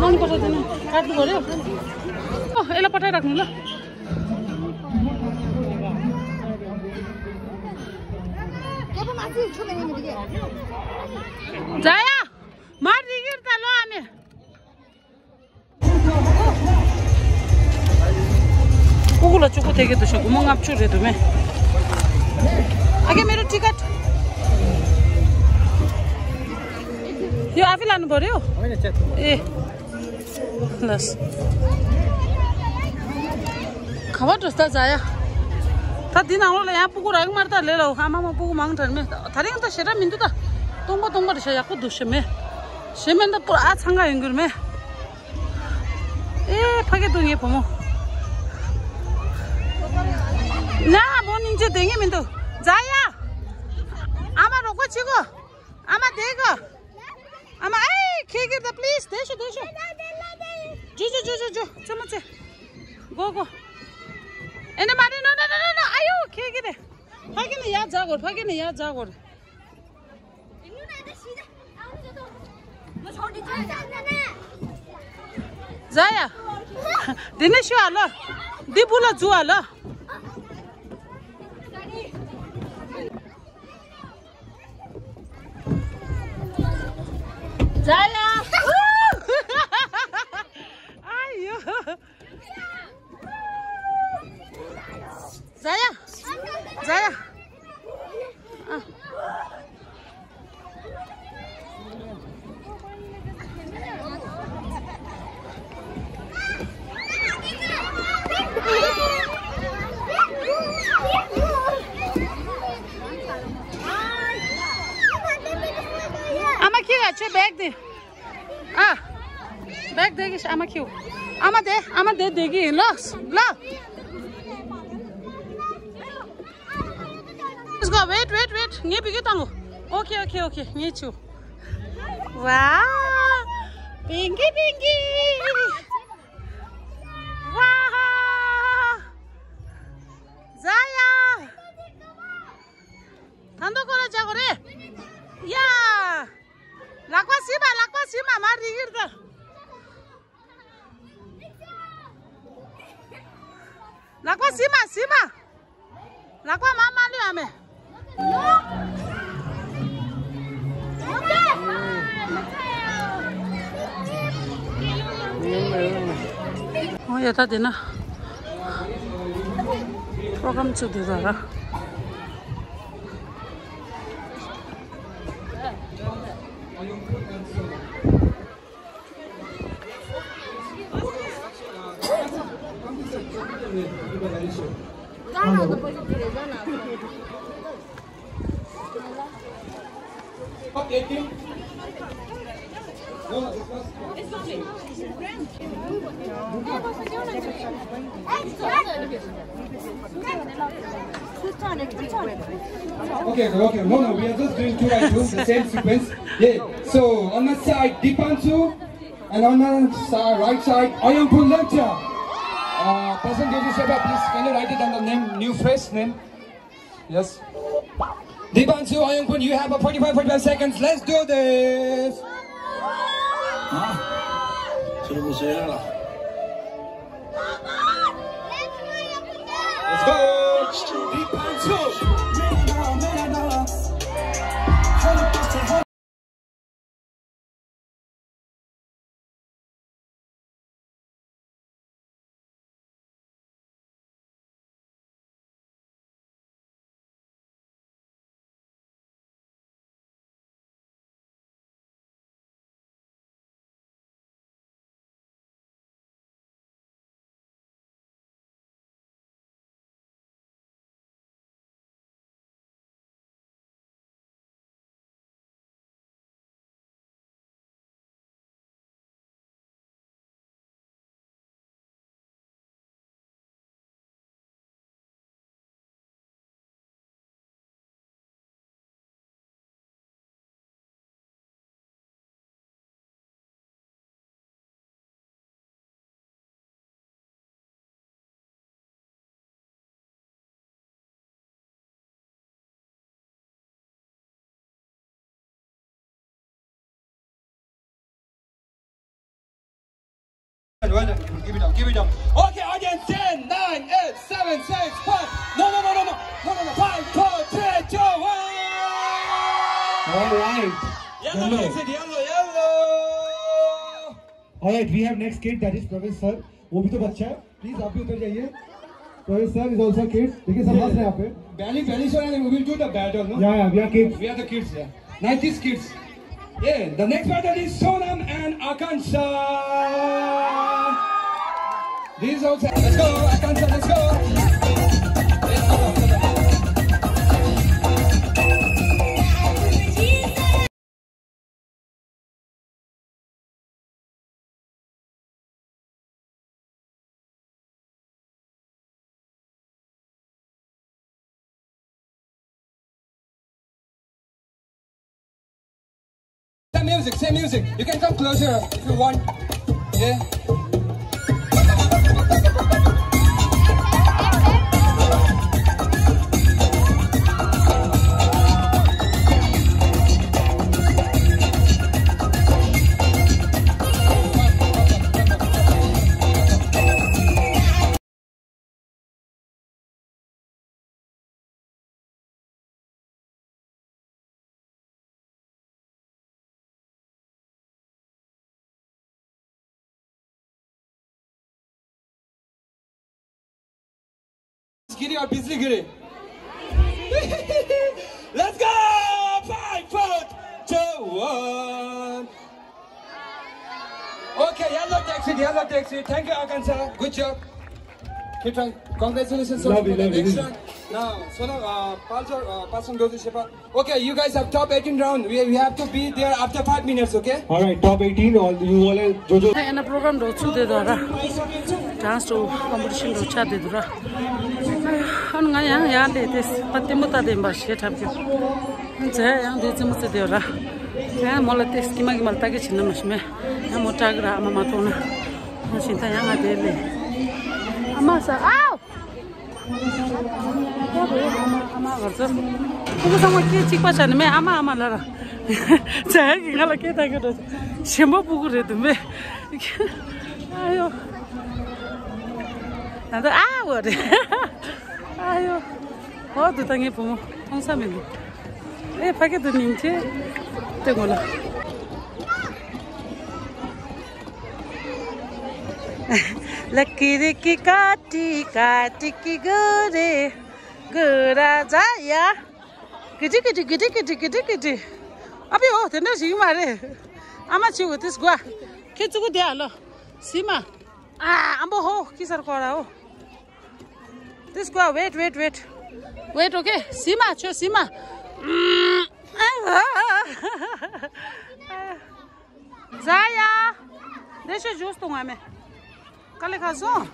नानी पठाइदिनु। काट्नु पर्यो। अँ, यसलाई पठाइराख्नु ल। जाया, मार दिगिर त ल आमे। कुकुरलाई चुकु देखेको छ, गुमा ङाप्चु रे दुमे। आगे मेरो टिकट। यो आफै लानु पर्यो? होइन, च्यात। ए। लस्। खबर जस्ता जाया। त दिन आउनु ल, यहाँ पुगु राग मार त ले लो। आमामा पुगु माग ठन मे। थारे त सेरा मिन्दु त। तोंबा तोंबा छ याको दुष्य मे। सेमेन त पुरा छंगा हिँगुर मे। ए, फगे दुंगे पोमो। ना, मो निंजे देंगे मिन्दु। जाया। आमा रोको छिगो। आमा देगो। Please, དེ་ཤོ་དེ་ཤོ། ཇུ་ཇུ་ཇུ་ཇུ་ཇུ། ཙེ་མོ་ཙེ། གོ་གོ། ཨེ་ནི་མ་རེད། ནོ་ནོ་ནོ་ནོ་ནོ། ཨ་ཡོ། ཁྱེད་ཀྱི་རེད། ཕ་གི་ནས་ཡར་འཛེག་དགོས། ཕ་གི་ནས་ཡར་འཛེག་དགོས། ཛ་ཡ། འདི་ནས་ཤོ་ཨ་ལོ། འདི་བུ་ལ་འཛུལ་ཨ་ལོ། ཛ་ཡ། ཨ་ཡོ། ཛ་ཡ། ཛ་ཡ། ཨ། ཨ་མ་ཁྱེད་ལ་ཆོས་བེག་དེ། ཨ། བེག་དེ་གི་ཨ་མ་ཁྱེར། ཨ་མ་དེ། ཨ་མ་དེ་དེ་གི་ཡིན་ལོ། ལོ། Let's go. Wait, wait, wait. ངས་བི་གི་བཏང་གོ། Okay, okay, okay. ངས་ཆུ། Wow. Pinky, Pinky. Wow. ཛ་ཡ། ད་འདོ་ཁོ་ར་ཅག་གོ་རེ། ཡ། ལག་པ་སྲིད་པ། ལག་པ་སྲིད་མ། མ་རིག་གིར་ད། ལག་པ་སྲིད་མ། སྲིད་མ། ལག་པ་མ་མ་ལུས་ཨ་མེ། ཨོ་ཡ། ད་དེ་ན་པྲོ་གྲམ་ཚུགས་དུས་ད་ར། Okay, okay, okay. No, no, we are just doing two by two, the same sequence. Yeah. So on my side, Dipanshu, and on my side, right side, Ayongpun Lemcha. Uh, person, can you step up, please? Can you write it on the name, new face name? Yes. Dipanshu, Ayongpun, you have a forty-five, forty-five seconds. Let's do this. 아, 저러고 있어요. Let's go. Dipanshu. Well done. Give it up, give it up. Okay, audience, ten, nine, eight, seven, six, five. No, no, no, no, no. No, no, no. Five, four, three, two, one. All right. Yellow, yellow. All right, we have next kid, that is Pravesh sir. वो भी तो बच्चा है। Please, आप भी उतर जाइए। Pravesh sir is also a kid. देखिए, सब हंस रहे हैं यहाँ पे। Belly, belly sir, and we will do the battle, no? Yeah, yeah, we are kids. We are the kids, yeah. Nineties kids. Yeah, the next battle is Sonam and Akansha. This is also. Let's go, Akansha, let's go. Music, same music. You can come closer if you want. Yeah. Giri or busy giri. Let's go! Five, four, three, two, one. Okay, yellow taxi, yellow taxi. Thank you, Akansa. Good job. Keep trying. Congratulations, sir, for the next round. Now, so now, uh, Palsar, uh, Pasam Dozi Shepa. Okay, you guys have top eighteen round. We, we have to be there after five minutes, okay? All right, top eighteen, all you all are, जो जो एना प्रोग्राम रो छु दे दो रा। डान्स रो कम्पिटिसन रो छा दे दो रा। अन ང་ཡང་ཡང་ལས་ཏེ་པ་ཏི་མོ་ཏ་དེ་འབར་ཤེ་ཁྲབ་ཀྱི། ཛ་ཡང་དེ་ཙི་མོ་ཙི་དེ་ར། ཡང་མོ་ལ་ཏེ་སྐྱི་མ་གི་མ་ལ་ཏ་གི་ཆི་ན་མ་ཤི་མེ། ཡང་མོ་ཏྲ་གི་ར་ཨ་མ་མ་ཐོང་ན། ང་ཤིན་ཏ་ཡང་ང་དེ་ལས། ཨ་མ་ས་ཨའོ། ཨ་མ་ཨ་མ་གར་ཚོ། ཕྲུ་གུ་ཚང་མ་སྐད་གཅིག་པ་ཆ་ནི་མེད་ཨ་མ་ཨ་མ་ལ་ར། ཛ་ཡང་གི་ང་ལ་སྐད་ཏ་གི་ར། ཞེན་པ་ཕྲུ་གུ་རེད་འདུག་མེ། ཨ་ཡོ། ད་ལྟ་ཨ་འོ་རེད། ཨ་ཡོ། འོ་དུ་ད་ངའི་བུ་མོ་མཐོང་ས་མི་འདུག་ཨེ་ཕ་གི་དུ་མིང་ཆེ། ལྟོས་ངོ་ལ། ལ་ཀི་རི་ཀི་ཀ་ཏི་ཀ་ཏི་ཀི་གུ་རེ། གུ་ར་ཛ་ཡ། གི་ཏི་གི་ཏི་གི་ཏི་གི་ཏི་གི་ཏི་གི་ཏི། ཨ་ཕི་འོ་དེ་འདྲ་ཞིག་མ་རེད། ཨ་མ་ཆི་འོ་དིས་གོ། ཁྱེད་ཚུ་གུ་དེ་ཨ་ལོ། སི་མ། ཨ་ཨམ་བོ་ཧོ་ཁི་སར་གོ་ར་འོ། This go, wait, wait, wait. Wait, okay? Sima, cho, Sima. ཛ་ཡ། འདི་ཤོ་ཇུས་གཏོང་ང་མེ། ཀ་ལེ་ཁ་སོང་།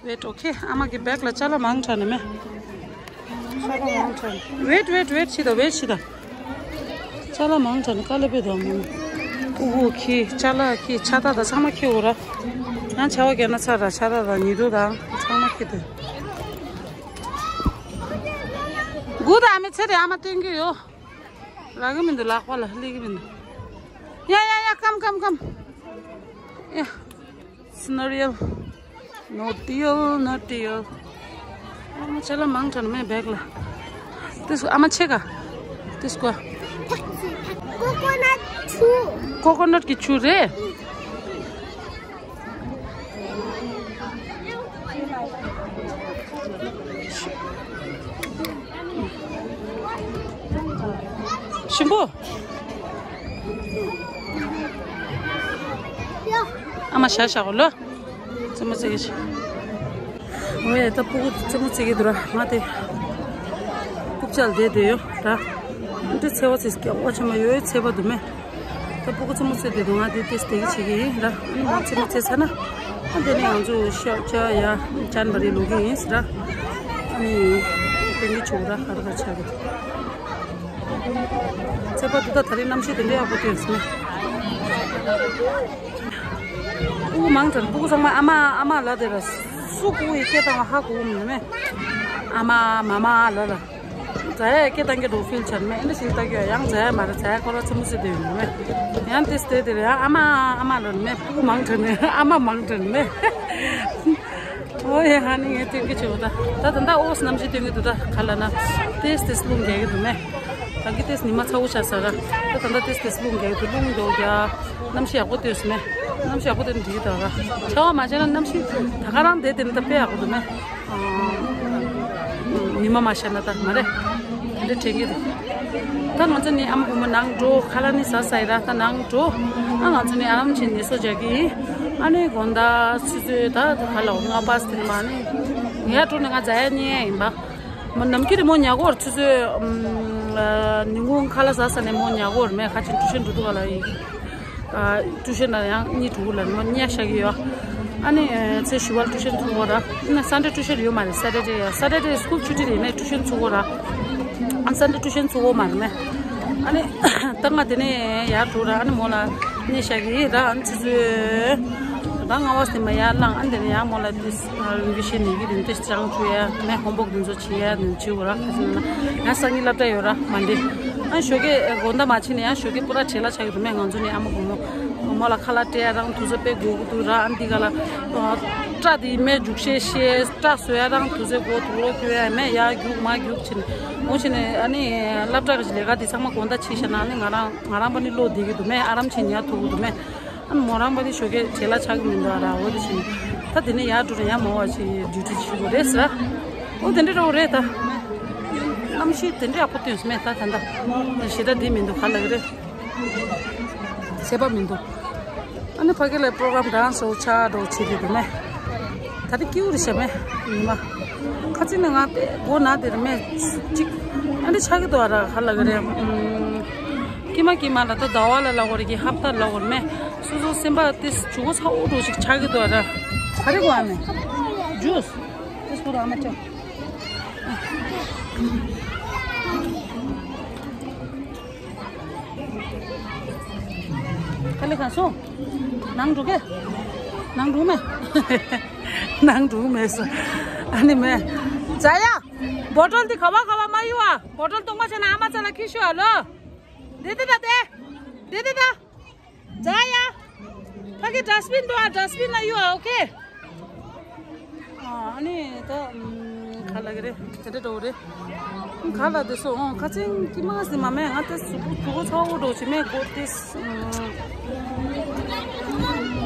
Wait, okay. ཨ་མ་གི་བེག་ལ་ཅ་ལ་མང་དྲགས་ནི་མེ། Wait, wait, wait. ཤི་ད་wait, ཤི་ད། ཅ་ལ་མང་དྲགས་ནི་ཀ་ལེ་པེ་དོ་མོ། ཨུ་ཧུ་ཁི་ཅ་ལ་ཁི་ཆ་ད་ད་ཚང་མ་ཁི་འུ་ར། ཡང་ཆ་བ་གྱ་ན་ཚ་ར་ཆ་ད་ད་ཉི་དུ་ད་ཚང་མ་ཁི་དེ། གུ་ད་ཨ་མེ་ཚེ་རེ་ཨ་མ་སྟོན་གི་ཡོ། རག་གི་མི་འདུག་ལག་པ་ལ་སླེབས་ཀྱི་མི་འདུག་ཡ་ཡ་ཡ། Come, come, come. Yeah. Scenario. No deal, no deal. ཨ་མ་ཅ་ལ་མང་དྲགས་མེད་བེག་ལ། This ཨ་མ་ཆེ་ག This go. Coconut ཆུ། Coconut གི་ཆུ་རེད། ཞིམ་པོ། ཨ་མ་ཤ་ཤ་གོ་ལོ། རྩེད་མོ་རྩེ་གི་ཤི། ཨོ་ཡ་ད་སྤུ་གུ་རྩེད་མོ་རྩེ་གི་འདུག་ར་ང་དེ། རྐུབ་ཅག་བསྡད་བསྡད་ཡོད་ར། འདི་འཚེ་བ་ཚེ་སྐྱ་བ་ཆེན་མོ་ཡོད་འཚེ་བ་འདུག་མེ། ད་སྤུ་གུ་རྩེད་མོ་རྩེ་བསྡད་འདུག་ང་དེ་ཏེས་བསྡད་གི་བྱེད་གི་ཡིན་ར། ཨ་ནི་ང་རྩེད་མོ་རྩེ་ཚར་ན། ཨ་དེ་ནས་ང་ཚོ་ཤ་ཅ་ཡ་ཅན་པ་རེ་ལུག་གི་ཡིན་ཟེར་ར། ཨ་ནི། དེ་འདྲ་བྱུང་ར་ཧར་ཧར་ཆགས་གི། ཚེ་པ་འདི་ད་ད་རེས་གནམ་གཤིས་དེ་འདྲ་ཡག་པོ་ཐོན་སོང་། སྤུ་གུ་མང་དྲགས་སྤུ་གུ་ཚང་མ་ཨ་མ་ཨ་མ་ལབ་བསྡད་ར། སུ་སྤུ་གུ་ཡི་སྐད་བཏང་བ་ཧ་གོ་གི་མེད་མེད། ཨ་མ་མ་མ་ལབ་ལ། ཛ་ཡ་སྐད་བཏང་གི་འགྲོ་ཕིལ་བྱས་མེད་ཨེ་འདྲ་ཞིག་ལྟ་གི་ཡང་ཛ་ཡ་མ་རེད། ཛ་ཡ་ཁོ་རང་རྩེད་མོ་རྩེ་བསྡད་ཡོད་མེད། ཡང་དེ་སྟེ་དེ་རེད་ཨ་མ་ཨ་མ་ལབ་མེད་སྤུ་གུ་མང་དྲགས་མེད་ཨ་མ་མང་དྲགས་མེད། ཨོ་ཡ་ཧ་ནི་ངས་སྟོན་གི་བྱེད་པ་ད་ད་ད་ད་ཨོ་གནམ་གཤིས་སྟོན་གི་འདུག་ད་ག་ལ་ན་ཏེས་ཏེས་རླུང་རྒྱག་གི་འདུག་མེ། ད་གི་ཏེས་ཉི་མ་ཚ་བོ་ཆགས་ས་ར། ད་ད་ད་ཏེས་ཏེས་རླུང་རྒྱག་གི་འདུག་རླུང་འདུག་ཡ། གནམ་གཤིས་ཡག་པོ་སྟོན་སོང་མེ། གནམ་གཤིས་ཡག་པོ་སྟོན་འགྲིག་གི་འདུག་ར། ཆར་པ་མ་བྱས་ན་གནམ་གཤིས་ད་ག་རང་བསྡད་དེ་ནི་ད་དཔེ་ཡག་པོ་འདུག་མེ། ཉི་མ་མ་ཤར་ན་ད་མ་རེད། དེ་འདྲ་དྲན་གི་འདུག་ད་ང་ཚོ་ནི་ཨ་མ་བུ་མོ་ནང་འགྲོ་ཁ་ལག་ནི་ཟ་ས་ཡི་ར་ད་ནང་འགྲོ། ཨ་ང་ཚོ་ནི་ཨ་རམ་ཆེན་ནི་སོ་རྒྱག་གི་ཡིན། ཨ་ནི་དགོང་དག་ཆུ་ཚོད་ད་ད་ག་ལ་ང་པ་སི་ཐི་ནི་མ་ནི་ངའི་ཨ་ཀྲུག་ནི་ང་ཛ་ཡ་གཉིས་ཡིན་པ། མ་ནམ་རྒྱུན་རེ་མོ་ཉལ་གོ་ར་ཆུ་ཚོད་ཉིན་གུང་ཁ་ལག་ཟ་ས་ནས་མོ་ཉལ་གོ་ར་མེད་ཁ་ཆེན་ཀྲུ་ཤན་འགྲོ་འདུག་ག་ལ་ཡིན། ཀྲུ་ཤན་ན་ཡང་གཉིད་འགྲོ་གི་ལ་ནི་མོ་ཉལ་ཤག་གི་ཡོད། ཨ་ནི་ཚེ་ཞུ་བར་ཀྲུ་ཤན་ཚུགས་གོ་ར། ན་སན་ཌེ་ཀྲུ་ཤན་ཡོད་མ་རེད། སེ་ཊར་ཌེ་ཡ་སེ་ཊར་ཌེ་སྐུལ་ཆུ་ཊི་རེད་ནས་ཀྲུ་ཤན་ཚུགས་གོ་ར། ཨ་སན་ཌེ་ཀྲུ་ཤན་ཚུགས་གོ་མ་རེད་མེ། ཨ་ནི་ད་ང་དེ་ནས་ཡར་འགྲོ་ར། ཨ་ནི་མོ་ལ་གནས་བཞག་གི་ར། ཨ་ནི་ཆུ་ཚོད་ད་ལྔ་པ་ཙམ་མ་ཡར་ལངས། ཨ་ནི་དེ་ནས་ཡར་མོ་ལ་དེ་ལུས་ཤེས་ནས་གི་དེ་འདྲ་ཅང་བཅུ་ཡ་མེ་ཧོམ་བོག་དེ་ཚོ་བྱེད་ཡ་དེ་བྱེད་དགོས་ར། ཁ་ཅིག་ན་ཡང་སང་ཉིན་སློབ་གྲྭ་ཡོད་ར་མ་འདི། ཨ་ནི་ཞོགས་ཀས་དགོང་དག་མ་ཕྱིན་ནས་ཡང་ཞོགས་ཀས་པུ་ར་བྲེལ་ལ་ཆགས་ཀྱི་འདུག་མེ། ང་ཚོ་ནས་ཨ་མ་བུ་མོ་མོ་ལ་ཁ་ལག་སྤྲད་ཡ་རང་དུས་ཚོད་དཔེ་འགོར་གི་འདུག་ར། ཨ་ནི་འདི་ག་ལ་སྐྲ་དེ་མེ་རྒྱུག་ཤེས་ཤེས་སྐྲ་བཟོ་ཡ་རང་དུས་ཚོད་འགོར་འདུག་རོ། ཁྱོད་ཡ་མེ་ཡར་རྒྱུག་མར་རྒྱུག་བྱས་ནས་འོ་བྱས་ནས་ཨ་ནི་སློབ་གྲྭ་གི་ལས་ཀ་དེ་ཚང་མ་དགོང་དག་བྱས་བཞག་ན་ཨ་ནི་ང་རང་ང་རང་པ་ནི་བློ་བདེ་གི་འདུག་མེ། ཨ་རམ་བྱས་ཉལ་ཐུབ་གི་འདུག་མེ། ཨ་ནི་མོ་རང་པ་ནི་ཞོགས་ཀས་བྲེལ་ལ་ཆགས་གི་མི་འདུག་ཨ་ར། འོ་དེ་བྱས་ནས་ད་དེ་ནས་ཡར་འགྲོ་ནས་ཡར་མོ་བ་ཅིག་ཌིའུ་ཊི་བྱེད་དགོས་རེད་ཟེར། འོ་དེ་འདྲ་འགྲོ་གི་རེད་ད། གནམ་གཤིས་དེ་འདྲ་ཡག་པོ་ཐོན་སོང་མེ། ད་ད་ད་ཞེ་དྲག་བདེ་མི་འདུག་ག་ལ་གི་རེད། ཚད་པ་མི་འདུག་ཨ་ནི་ཕ་གི་ལ་པྲོ་གྲམ་དང་སོ་ཆ་འགྲོ་བྱེད་དེ་འདུག་མེ། ད་རེས་སྐྱིད་པོ་རེད་ཤག་མེ། ཉི་མ་ཁ་ཅིག་ནས་ང་དེ་སྒོ་ན་དེ་རེད་མེ། གཅིག་ཨ་འདྲ་ཆགས་ཀྱི་འདུག་ཨ་ར། ག་ལ་གི་རེད། ཀྱི་མ་ཀྱི་མ་ལ་ད་ཟླ་བ་ལ་ལ་གོ་རེད་ཀྱི་ཧབ་ཏ་ལ་གོ་རེད་མེ། སོ་སོ་སེམས་པ་དེ་ཇུ་གོ་ཚ་བོ་འགྲོ་ཞིག་ཆགས་ཀྱི་འདུག་ཨ་ར། ག་རེ་གོ་ཨ་མེ། ཇུས། དེ་སྐོར་ཨ་མ་ཅོ། ག་ལེ་ག་སོང་། ནང་འགྲོ་གི། ནང་འགྲོ་མེད། ནང་འགྲོ་མེད་སོང་། ཨ་ནི་མེད། ཛ་ཡ། བོ་ཊོལ་འདི་ག་བ་ག་བ་མ་གཡུག་ཨ། བོ་ཊོལ་གཏོང་མ་བྱས་ན་ཨ་མ་ཚ་ལ་ཁྱི་ཤོད་ཨ་ལོ། དེ་དེ་ད་དེ། དེ་དེ་ད། ཛ་ཡ། ཕ་གི་ཌ་སི་བིན་འདུག་ཨ། ཌ་སི་བིན་ལ་གཡུག་ཨ། ཨོ་ཁེ། ཨ་ནི་ད་ག་ལ་གི་རེད། དེ་འདྲ་འགྲོ་གི་རེད། ག་ལ་དེ་སོ་ཨོ་ཁ་ཅིག་ཀྱི་མ་ཟི་མ་མེད། ང་དེ་སུ་བུ་ཐུ་གོ་ཚ་བོ་འགྲོ་ཅི་མེད་གོ་དེ།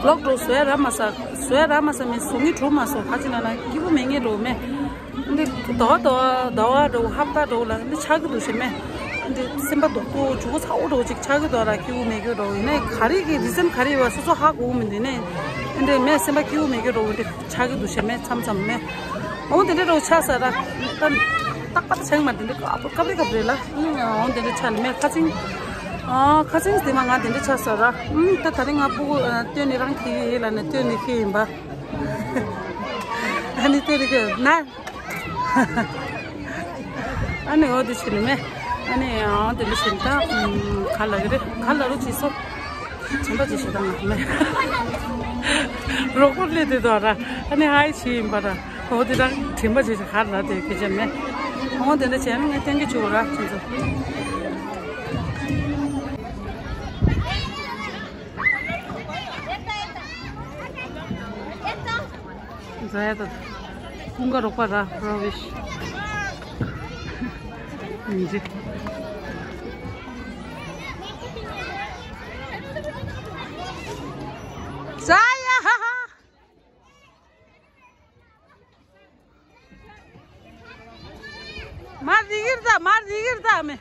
ལོག་འགྲོ་བཟོ་ཡ་ར་མ་ཟ། བཟོ་ཡ་ར་མ་ཟ་མེད་བཟོ་ངེས་འགྲོ་མ་སོང་ཁ་ཅིག་ན་ན་སྐྱིད་པོ་མེད་ངེས་འགྲོ་མེད། འདི་ཟླ་བ་ཟླ་བ་ཟླ་བ་འགྲོ་ཧབ་ཏ་འགྲོ་ལ་འདི་ཆགས་ཀྱི་འདུག་ཞེ་མེད། འདི་སེམས་པ་སྡུག་པོ་ཇུ་གོ་ཚ་བོ་འགྲོ་ཅིག་ཆགས་ཀྱི་འདུག་ར། སྐྱིད་པོ་མེད་ཀྱི་འགྲོ་ཡིན་ནའི་ག་རེ་གི་རི་ཛན་ག་རེ་ཡོད་སོ་སོ་ཧ་གོ་མི་འདི་ནས་འདི་མེད་སེམས་པ་སྐྱིད་པོ་མེད་ཀྱི་འགྲོ་འདི་ཆགས་ཀྱི་འདུག་ཞེ་མེད་མཚམས་མཚམས་མེད། འོ་དེ་འདྲ་འགྲོ་ཆགས་ས་ར། ད་རྟག་པར་ཆགས་མ་དེ་འདྲ་སྐབས་རེ་སྐབས་རེ་ལ་འོ་དེ་འདྲ་ཆགས་ནི་མེད་ཁ་ཅིག་ཨ་ཁ་ཅིག་དེ་མ་ང་དེ་འདྲ་ཆགས་ས་ར། ད་ད་རིང་ང་སྤུ་གུ་སྟོན་ནི་རང་གི་ཡིན་ལ་ནི་སྟོན་ནི་ཁྱེད་ཡིན་པ། ཨ་ནི་དེ་རིགས་ན། ཨ་ནི་འོ་དེ་ཕྱིན་ནི་མེད། ཨ་ནི་འོ་དེ་འདྲ་ཕྱིན་ད། ག་ལ་གི་རེད། ག་ལ་རུ་ཅི་སོ། དྲན་པ་ཅི་ཞིག་དང་མེད། རོགས་པོ་སླེབས་དེ་དོ་ར། ཨ་ནི་ཧའི་ཞིག་ཡིན་པ་ར། འོ་དེ་དང་དྲན་པ་ཅི་ཞིག་ག་ར་དེ་སྐད་ཆ་མེད། འོ་དེ་འདྲ་བྱས་ན་ངས་བསྟན་གི་བཅུག་ར་ཁྱེད་ཚོ། ཛ་ཡ་ད། ཀུན་དགའ་རོགས་པ་ར་པྲོ་བེཤ། མི་འཇིགས། ཛ་ཡ། མར་རི་གིར་ད་མར་རི་གིར་ད་མེ།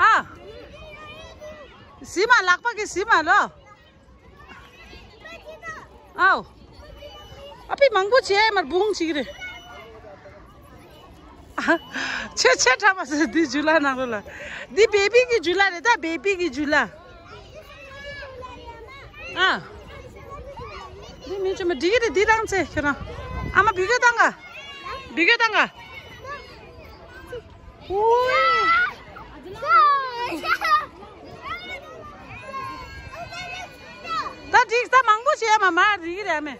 ཨ། ཟི་མ་ལག་པ་གི་ཟི་མ་ལོ། ཨའོ། ཨ་པི་མང་པོ་བྱས་མར་བུང་ཅིག་རེད། ཨ། ཆེ་ཆེ་ཁྲ་མ་ཟེར་འདི་ཇུ་ལ་ནང་ལོ་ལ། འདི་བེ་བི་གི་ཇུ་ལ་རེད་ད་བེ་བི་གི་ཇུ་ལ། ཨ། འདི་མི་ཆུ་མ་འགྲིག་གི་རེད་འདི་རང་ཚེ་ཁྱོད་རང་། ཨ་མ་བི་གོ་བཏང་ག་བི་གོ་བཏང་ག་ད་འགྲིག་ད་མང་པོ་བྱས་མ་མ་རིག་རེད་མེ།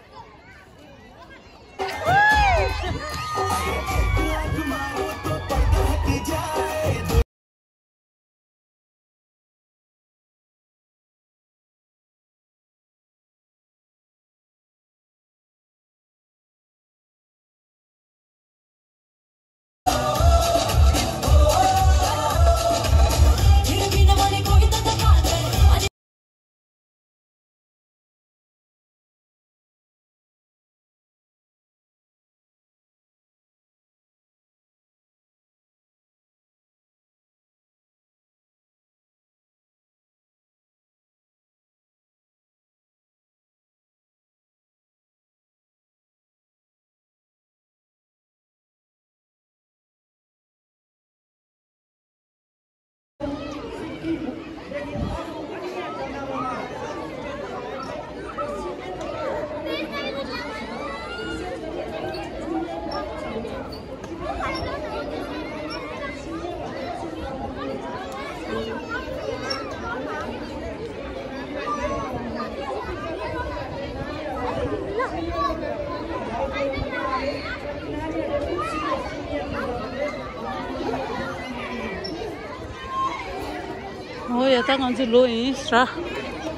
ཨོ་ཡ། ད་ང་ཚོ་ལོག་ཡིན་ར།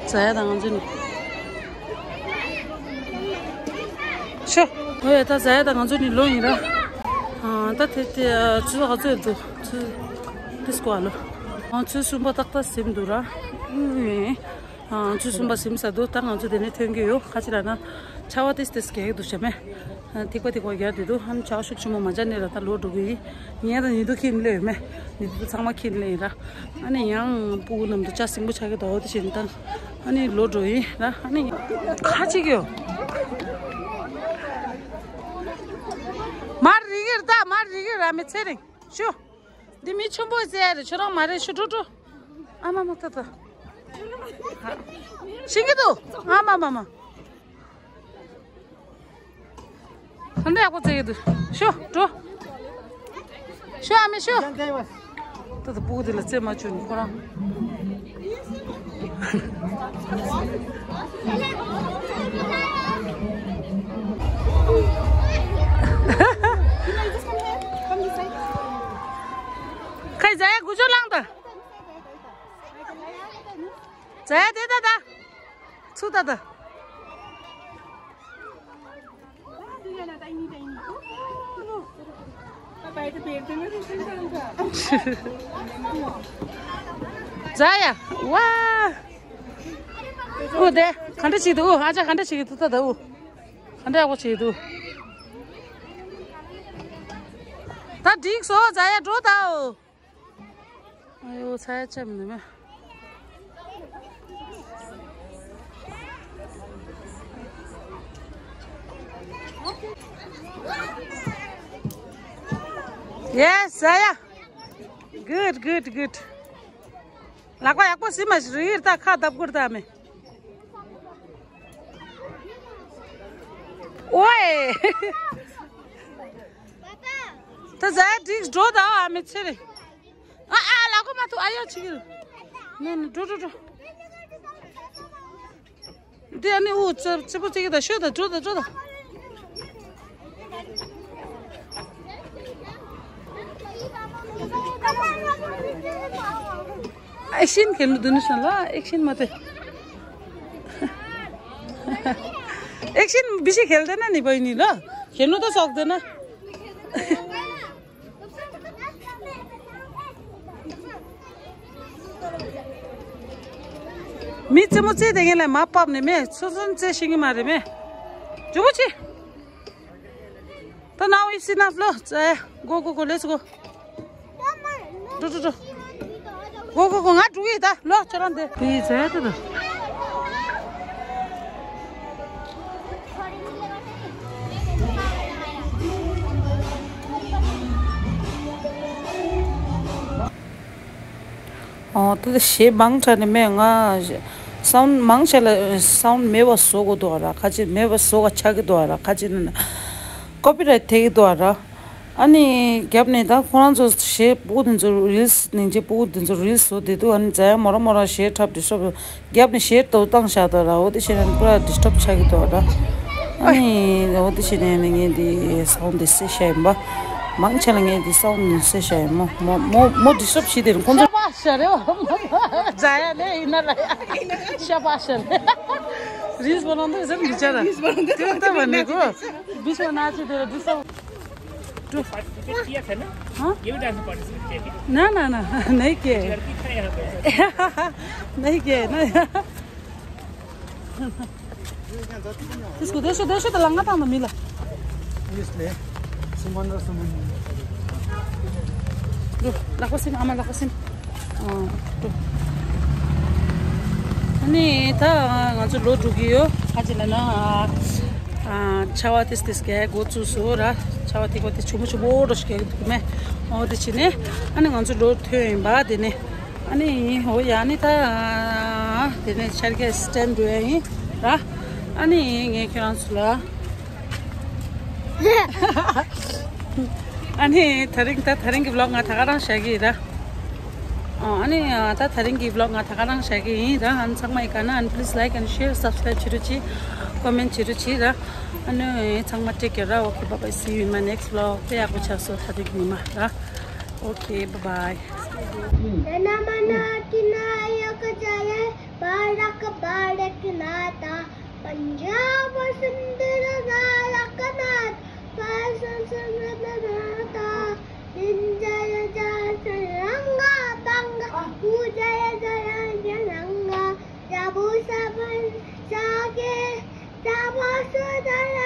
ཛ་ཡ་དང་ང་ཚོ་ནི། ཤོ། ཨོ་ཡ། ད་ཛ་ཡ་དང་ང་ཚོ་ནི་ལོག་ཡིན་ར། ཨ། ད་དེ་དེ་ཚོ་ག་ཚོད་འདུག་ཚོ། དེ་སྐོར་ལ། ཨ། ཚོ་གསུམ་པ་ཏག་ཏག་ཟིན་འདུག་ར། ཨུ། ཨ། ཚོ་གསུམ་པ་ཟིན་ས་འདུག་ད་ང་ཚོ་དེ་ནས་ཐོན་གྱི་ཡོད། ཁ་ཅིག་ལ་ན་ཆར་པ་ཏིས་ཏིས་རྒྱག་གི་འདུག་བྱས་མེད། ཐིགས་པ་ཐིགས་པ་རྒྱག་བསྡད་འདུག་ཨ་ནི་ཆར་པ་ཤུགས་ཆེན་པོ་མ་རྒྱག་ནས་ར་ད་ལོག་འགྲོ་གི་ཡིན། ངས་ད་ཉི་གདུགས་ཁྱེར་སླེབས་ཡོད་མེད། ཉི་གདུགས་ཚང་མ་ཁྱེར་སླེབས་ཡིན་ར། ཨ་ནི་ཡང་སྤུ་གུ་རྣམས་དུ་ཆར་ཟིང་པོ་ཆགས་ཀྱི་འདུག་འོ་དེ་བཞིན་དང་། ཨ་ནི་ལོག་འགྲོ་ཡིན་ར། ཨ་ནི་ཁ་ཅིག་ཡོད། མར་རིལ་གྱི་རེད་ད། མར་རིལ་གྱི་རེད། མི་ཚེ་རིང་། ཤོ། འདི་མི་ཆུང་པོ་ཟེར་རེད། ཁྱོད་རང་མ་རེད། ཤོ། འགྲོ་འགྲོ། ཨ་མ་མ། ད་ད། ཤེས་ཀྱི་འདུག་ཨ་མ་མ་མ། ཧན་ད་ཡག་པོ་བཙལ་གྱི་འདུག་ཤོ། འགྲོ། ཤོ་ཨ་མ་ཤོ། ད་ད་སྤུ་གུ་དེ་ལ་རྩེད་མ་བཅུག་ནི་ཁོ་རང་། ཁའི་ཛ་ཡ་དགུ་ཅོ་ལངས་ད། ཛ་ཡ་དེ་ད་ད། ཚུར་ད་ད། ཛ་ཡ། ཝ། ཨུ་དེ་ག་འདྲ་བྱེད་འདུག་ཨ་ཅག་ག་འདྲ་བྱེད་ཀྱི་འདུག་ད་ད་ཨུ། ག་འདྲ་ཡག་པོ་བྱེད་འདུག་ད་འགྲིག་སོང་། ཛ་ཡ་འགྲོ་ད་ཨོ། ཨ་ཡོ། ཚ་ཡ་ཆེ་མི་འདུག་མེ། Yes, ཛ་ཡ། Good, good, good. ལག་པ་ཡག་པོ་ཟིན་མ་ཞིག་རིལ་ད། ཁ་བརྡབ་དགོས་ད་མེ། ཨོའེ། ད་ཛ་ཡ་འགྲིག་འགྲོ་ད་ཨ་མེ་ཚེ་རིང་། ཨ་ཨ། ལག་པ་མ་ཐུག་ཨ་ཡོ་ཆི་གི། ནོ་ནོ། འགྲོ་འགྲོ་འགྲོ། འདི་ཨ་ནི་ཨུ་ཙི་ཙི་པོ་ཙི་གི་ད། ཤོ་ད། འགྲོ་ད་འགྲོ་ད། ཨེག་ཤན་ཁེལ་ནོ་དུ་ནི་སོང་ལ། ཨེག་ཤན་མ་དེ། ཨེག་ཤན་བི་ཤི་ཁེལ་དེ་ན་ནི་བའི་ནི་ལ། ཁེལ་ནོ་ད་སོག་དེ་ན། མི་རྩེད་མོ་རྩེ་དེ་ངན་ལ་མ་བབས་ནས་མེ། ཚོ་ཚོ་རྩེ་ཤེས་ཀྱི་མ་རེད་མེ། ཇོ་བོ་ཆེ། ད་now it's enough ལོ། ཙེ། Go, go, go, let's go. འགྲོ་འགྲོ་འགྲོ། Go, go, go. ང་འགྲོ་གི་ད་ལོ། ཁྱོད་རང་དེ་དེ་ཙེ་ད་ད། ཨོ། ད་གཞས་མང་དྲགས་ནས་མེད། ང་སའུན་མང་ཆེ་ལ་སའུན་མེད་པ་བཟོ་དགོས་འདུག་ར། ཁ་ཅིག་མེད་པ་བཟོ་ག་ཆགས་ཀྱི་འདུག་ར། ཁ་ཅིག་ནི་ཀོ་པི་རའེ་ཊི་ཐེབས་ཀྱི་འདུག་ར། ཨ་ནི་རྒྱབ་ནས་ད་ཁོ་རང་ཚོ་གཞས་སྤུ་གུ་དེ་ཚོ་རིལ་སི་ནིང་ཆེ་སྤུ་གུ་དེ་ཚོ་རིལ་སི་བཟོ་བསྡད་འདུག་ཨ་ནི་ཛ་ཡ་མོ་ར་མོ་ར་གཞས་འཁྲབ་དེ་སོབ། རྒྱབ་ནས་གཞས་དོ་བཏང་བཞག་འདུག་ར། འོ་དེ་བྱས་ནས་པུ་ར་ཌིས་ཊབ་ཆགས་ཀྱི་འདུག་ར། ཨ་ནི་འོ་དེ་བྱས་ནས་ངས་འདི་སའུན་དེ་སེ་བྱས་ཡིན་པ། མང་ཆེ་ལ་ངས་འདི་སའུན་དེ་སེ་བྱས་ཡིན། མོ་མོ་མོ་མོ་ཌིས་ཊབ་བྱེད་དེ་རེད་ཁོང་ཚོ། ཤ་པ་ཤ་རེད་བ། ཛ་ཡ་ལེ་ཡིན་ན་ར་ཡ། ཤ་པ་ཤ་རེད། རིས་པོ་ནང་དུ་ཟེར་མི་བྱ་ར། རིས་པོ་ནང་དུ་དེ་ལྟ་བ་ནི་གོ། བི་ཆོ་ན་ཚེ་དེ་ར་འདི་སའུན། पार्टिसिपेट किया था ना? हाँ? ये भी डांस में पार्टिसिपेट किया था। ना, ना, ना, नहीं किया है। नहीं किया है ना। त्यसको देशो देशो त लंगा तामा मिला। यसले सुमन र सुमन। लकसिन आमा लकसिन। अनि त ང་ཚོ་ལོག་འགྲོ་གི་ཡོད། ཁ་ཅིག་ལ་ན། ཨ། ཆར་པ་ཏིས་ཏིས་རྒྱག་འགོ་བཙུགས་སོང་ར། ཆར་པ་ཏིས་པ་ཏིས་ཆུང་མོ་ཆུང་མོ་འདྲ་ཞིག་རྒྱག་གི་འདུག་མེ། འོ་དེ་བྱས་ནས་ཨ་ནི་ང་ཚོ་ལོག་ཐོན་ཡིན་པ། དེ་ནས་ཨ་ནི་འོ་ཡ་ནི་ད་དེ་ནས་ཤར་རྒྱག་སི་ཊེན་འགྲོ་ཡ་ཡིན་ར། ཨ་ནི་ངས་ཁྱེད་རང་ཚོ་ལ། ཨ་ནི་དེ་རིང་ད་དེ་རིང་གི་བི་ལོག་ང་ད་ག་རང་བཞག་གི་ཡིན་ར། ཨ་ནི་ད་དེ་རིང་གི་བི་ལོག་ང་ད་ག་རང་བཞག་གི་ཡིན་ར། ཨ་ནི་ཚང་མ་ཡི་ག་ན་ཨ་ནི་please like and share, subscribe བྱེད་རོགས་གྱིས། ཀོ་མེན་ཊི་བྱེད་རོགས་གྱིས་ར། ཨ་ནི་ཚང་མ་take care ར། Okay, bye bye, see you in my next vlog. དཔེ་ཡག་པོ་ཆགས་སོང་ད་རིང་གི་ཉི་མ་ར། Okay, bye bye. Bharat Bharat Nata, Punjab Sindh Tarak Nata, Bharat Sindh Nata, India Jaya Tiranga Banga, Ujaya Jaya Tiranga, Jabu Saban Sake, Jabu Sudara.